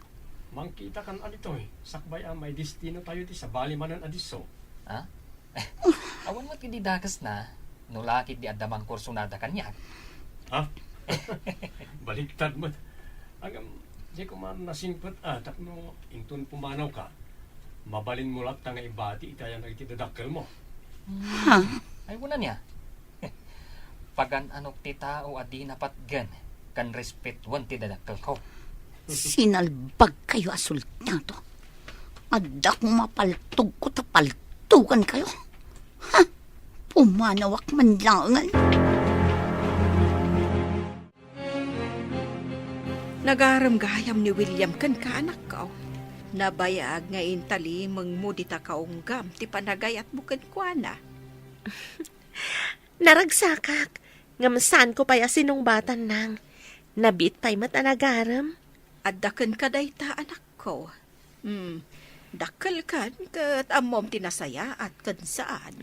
Mangkitakan a ditoy, sakbay a maidestinatayo ti sabali manen a disso. Ha? Awan met idi dakesna, no lakit di adda mangkursunada kaniak. Ha? Baligtad met. Ngem, di ko man nasingpet a tapno inton pumanawka, mabalinmo latta nga ibati iti ayan dagiti dadakkelmo. Ha? Ay, wen ania? Pagan-anok ti tao a dina patgen ken respetuen ti dadakkelko. Sinalbagkayo a soldado. Adda koma paltogko ta paltogankayo. Ha? Pumanawak man laengen. Nagarem gayam ni William kenka, anakko. Nabayag nga intalimengmo dita kaunggam ti panagayatmo kenkuana. Naragsakak, ngem saanko pay a sinungbatan, Nang. Nabiit pay met a nagarem. Adda kenka dayta, anakko. Hmm, dakkelkan ket ammom ti nasayaat ken saan.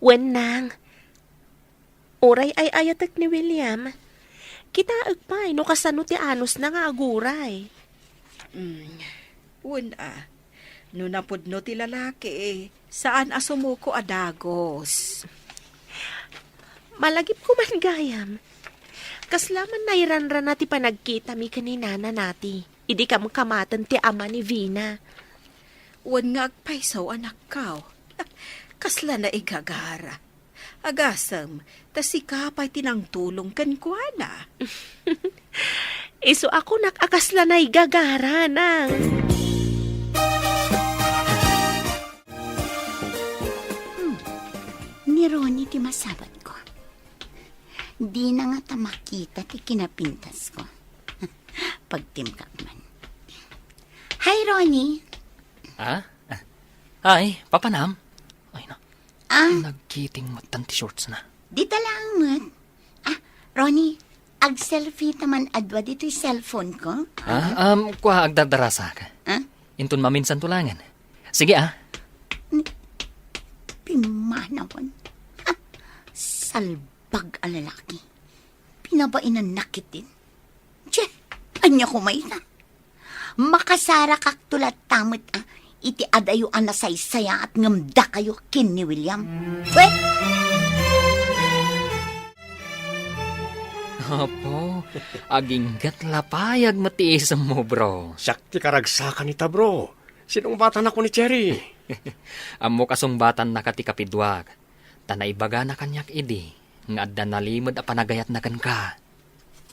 Wen, Nang. Uray ay-ayatek ni William. Kitaek pay no kasano ti anusna nga aguray. Hmm, wen a. No napudno ti lalaki, saan a sumuko a dagus. Malagipko man gayam. Kasla man nairanrana ti panagkitami ken ni Nana Nati idi kamkamaten ti ama ni Vina. Wen nga agpayso, anakko. Kasla naigagara. Agasem, ta sika pay ti nangtulong kenkuana. Isu a kunak a kasla naigagara, Nang. Hmm. Ni Ronnie ti masabatko. Dina ngata makita ti kinapintasko. Pagtimkak man. Hi, Ronnie. Ah? Hi, papanam? Ay, na. Ah. Nagkiting met ti shortsna. Dita laeng met. Ah, Ronnie, ag-selfie ta man adua ditoy cellphone ko. Ah, um, kua, agdardarasak. Ah? Inton maminsanto laengen. Sige, ah. Ni-, pimanawan. Ha? Salbag a lalaki. Pinabainannak ketdin. Tse, ania koma ita? Makasarakakto latta met, ah, iti adayo a nasaysayaat ngem dakayo ken ni William. Wen! Apo, aginggat la pay met ti isemmo, bro. Siak ti karagsakan ita, bro. Sinungbatannak ni Cherry. Ammok a sungbatannaka ti kapiduak. Ta naibagana kaniak idi nga adda nalimed a panagayatna kenka.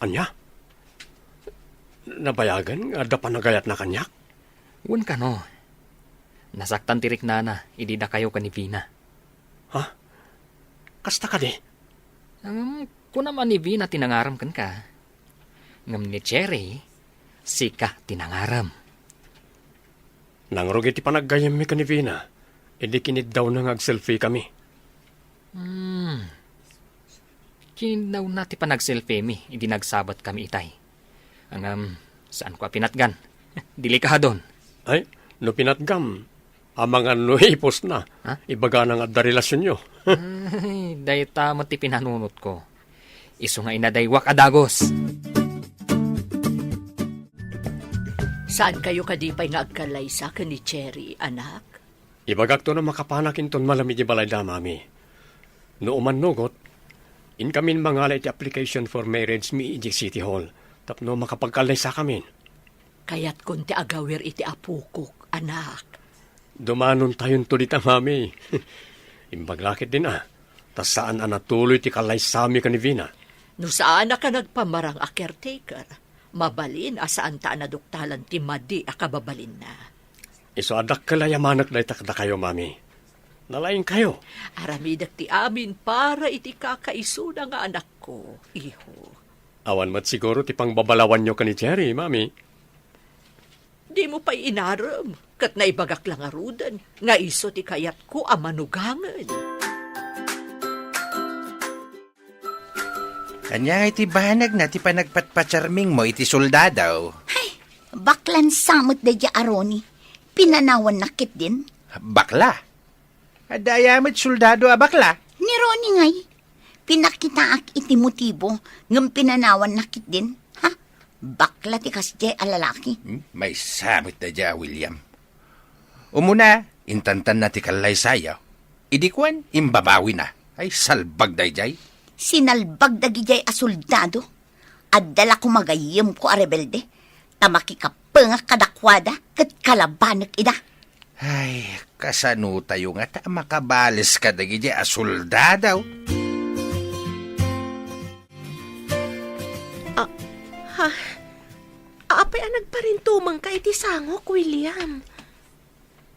Ania? Nabayagen nga adda panagayatna kaniak? Wen kano. Nasaktan ti riknana idi dakayo ken ni Vina. Ha? Kasta kadi? Ngem, kunam a ni Vina ti nangarem kenka. Ngem ni Cherry, sika ti nangarem. Nangrugi ti panaggayyemmi ken ni Vina, idi kiniddawna nga agselfie kami. Hmm. Kiniddawna ti panagselfiemi idi nagsabat kami itay. Ngem, saanko a pinatgan. Delikadon. Ay, no pinatgam, amangan no ipusna. Ha? Ibagana nga adda relasionyo. Ay, dayta met ti pinanunotko. Isu nga inadaywak a dagus. Saankayo kadi pay nga agkallaysa ken ni Cherry, anak? Ibagakto no makapanak inton malem iti balayda, Mami. No umannugot, inkamin mangala iti application for marriage mi idiay City Hall tapno makapagkallaysakamin. Kayatkon ti agawir iti apokok, anak. Dumanontayonto dita, Mami. Imbag la ketdin a, ta saan a natuloy ti kallaysami ken ni Vina. No saanak a nagpamarang a caretaker, mabalin a saanta a naduktalan ti madi a kababalinna. Isu a dakkel a yamanek dayta kadakayo, Mami. Nalaingkayo. Aramidek ti amin para iti kakaisuna nga anakko, iho. Awan met siguro ti pangbabalawanyo ken ni Cherry, Mami. Dimo pay inarem, ket naibagak la ngaruden nga isu ti kayatko a manugangen. Ania ngay ti banagna ti panagpatpacharmingmo iti soldado? Hay, baklan sa met daydiay a Ronnie. Pinanawannak ketdin. Bakla? Adda aya met soldado a bakla? Ni Ronnie ngay. Pinakitaak iti motibo ngem pinanawannak ketdin. Ha? Bakla ti kasdiay a lalaki. Hmm? Maysa met daydiay a William. Umuna, intantanna ti kallaysayo. Idi kuan, imbabawina. Ay, salbag daydiay. Sinalbag dagidiay a soldado. Adda la koma gayyemko a rebelde, ta makikapengak kadakuada ket kalabanek ida. Ay, kasanotayo ngata a makabales kadagidi a soldado? Ah, ha? Apay a nagparintumengka iti sangok, William?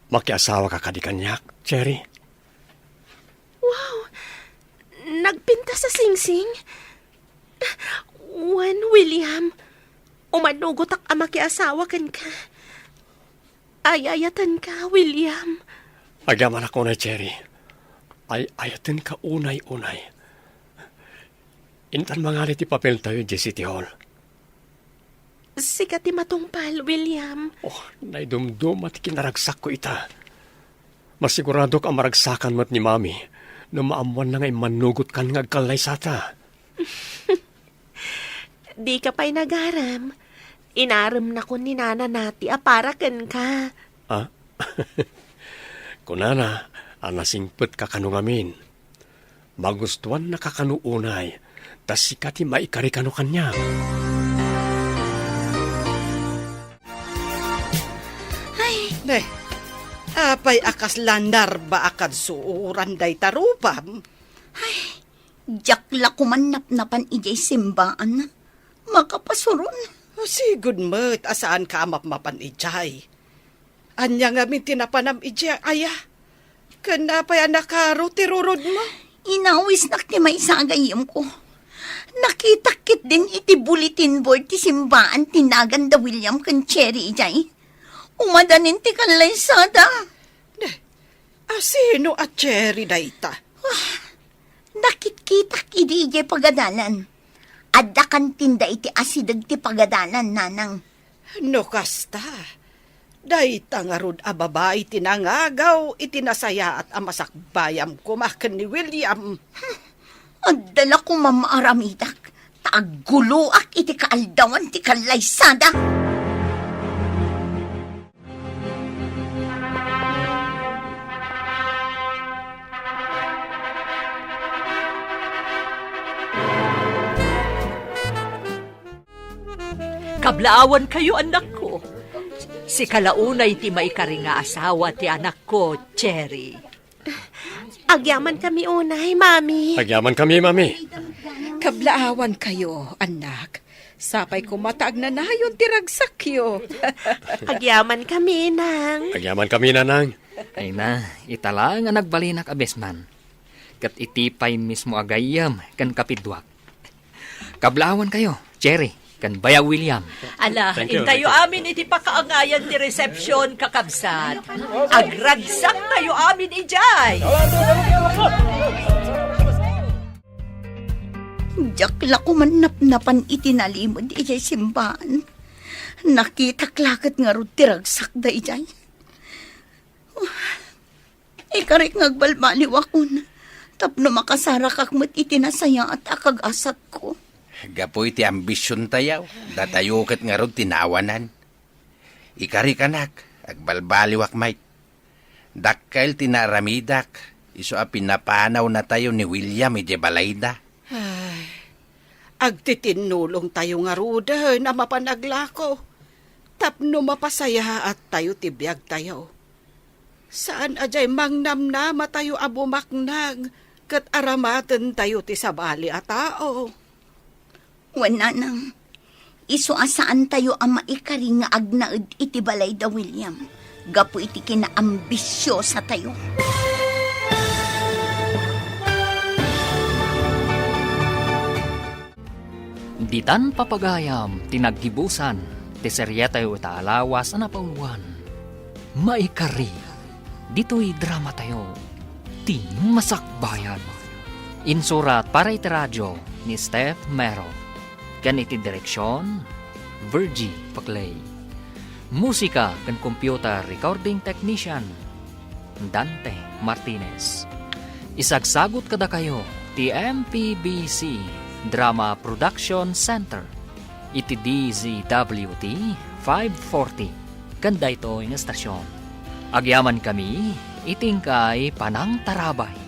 Makiasawaka kadi kaniak, Cherry? Wow! Nagpintas a singsing? Wen, William, umanugotak a makiasawa kenka. Ay-ayatenka, William. Agyamanak unay, Cherry. Ay-ayatenka unay, unay. Intan mangali ti papeltayo idiay City Hall. Sika ti matungpal, William. Oh, naidumduma ti kinaragsakko ita. Masiguradok a maragsakan met ni Mami no maammoanna nga immannugotkan nga agkallaysata. Dika pay nagaram. Inaremnakon ni Nana Nati a para kenka. Ah? Kunana a nasingpetka kano ngamin. Magustuannaka kano unay, ta sika ti maikari kano kaniak. Ay. Ne, apay a kasla narba a kadsuoran dayta rupam? Ay, diak la koman napnapan idiay simbaan. Makapasuron. Sigud met a saanka a mapmapan idiay. Ania ngamin ti napanam idiay aya? Ken apay a nakaro ti rurodmo? Inawisnak ti maysa a gayyemko. Nakitak ketdin iti bulletin board ti simbaan ti nagan da William ken Cherry idiay. Umadanin ti kallaysada. Ne, a sino a Cherry dayta? Ah, nakitkitak idi idiay pagadalan. Adda kantinda iti asideg ti pagadalan, nanang. No kasta, dayta ngarud a babai ti nangagaw iti nasayaat a masakbayam koma ken ni William. Adda la koma maaramidak, ta agguloak iti kaaldawan ti kallaysada. Kablaawankayo, annakko. Sika la unay ti maikari nga asawa ti anakko, Cherry. Agyamankami unay, Mami. Agyamankami, Mami. Kablaawankayo, annak. Sapay koma ta agnanayon ti ragsakyo. Agyamankami, Nang. Agyamankami, Nanang. Ay na, ita la nga nagbalinak a best man. Ket iti pay mismo a gayyem ken kapiduak. Kablaawankayo, Cherry, ken Bayag William. Ala, thank you, intayo thank you. Amin iti pakaangayan ti resepsyon, kakabsat. Agragsaktayo amin idiay. Diak la koman napnapan iti nalimed idiay simbaan. Nakitak la ket ngarud ti ragsakda idiay. Ikarik nga agbalbaliwakon tapno makasarakak met iti nasayaat a kagasatko. Gapu iti ambisiontayo, datayo ket ngarud ti naawanan. Ikarikanak, agbalbaliwak met. Dakkel ti naaramidak, isu a pinapanawnatayo ni William idiay balayda. Ay, agtitinnulongtayo ngaruden a mapan aglako tapno mapasayaattayo ti biagtayo. Saan a diay mangnamnamatayo a bumaknang ket aramatentayo ti sabali a tao. Wen, nanang, isu a saantayo a maikari nga agnaed iti balayda William gapu iti kinaambisiosatayo. Ditan papagayam ti naggibusan ti serietayo ita a lawas a napauluan, Maikari. Ditoy dramatayo, Ti Masakbayan. Insurat para iti radio ni Steph Mero. Ken iti direksion, Virgie Paclay. Musika ken computer recording technician, Dante Martinez. Isagsagut kadakayo ti M P B C Drama Production Center iti D Z W T five forty ken daytoy nga estasion. Agyamankami iti inkay panangtarabay.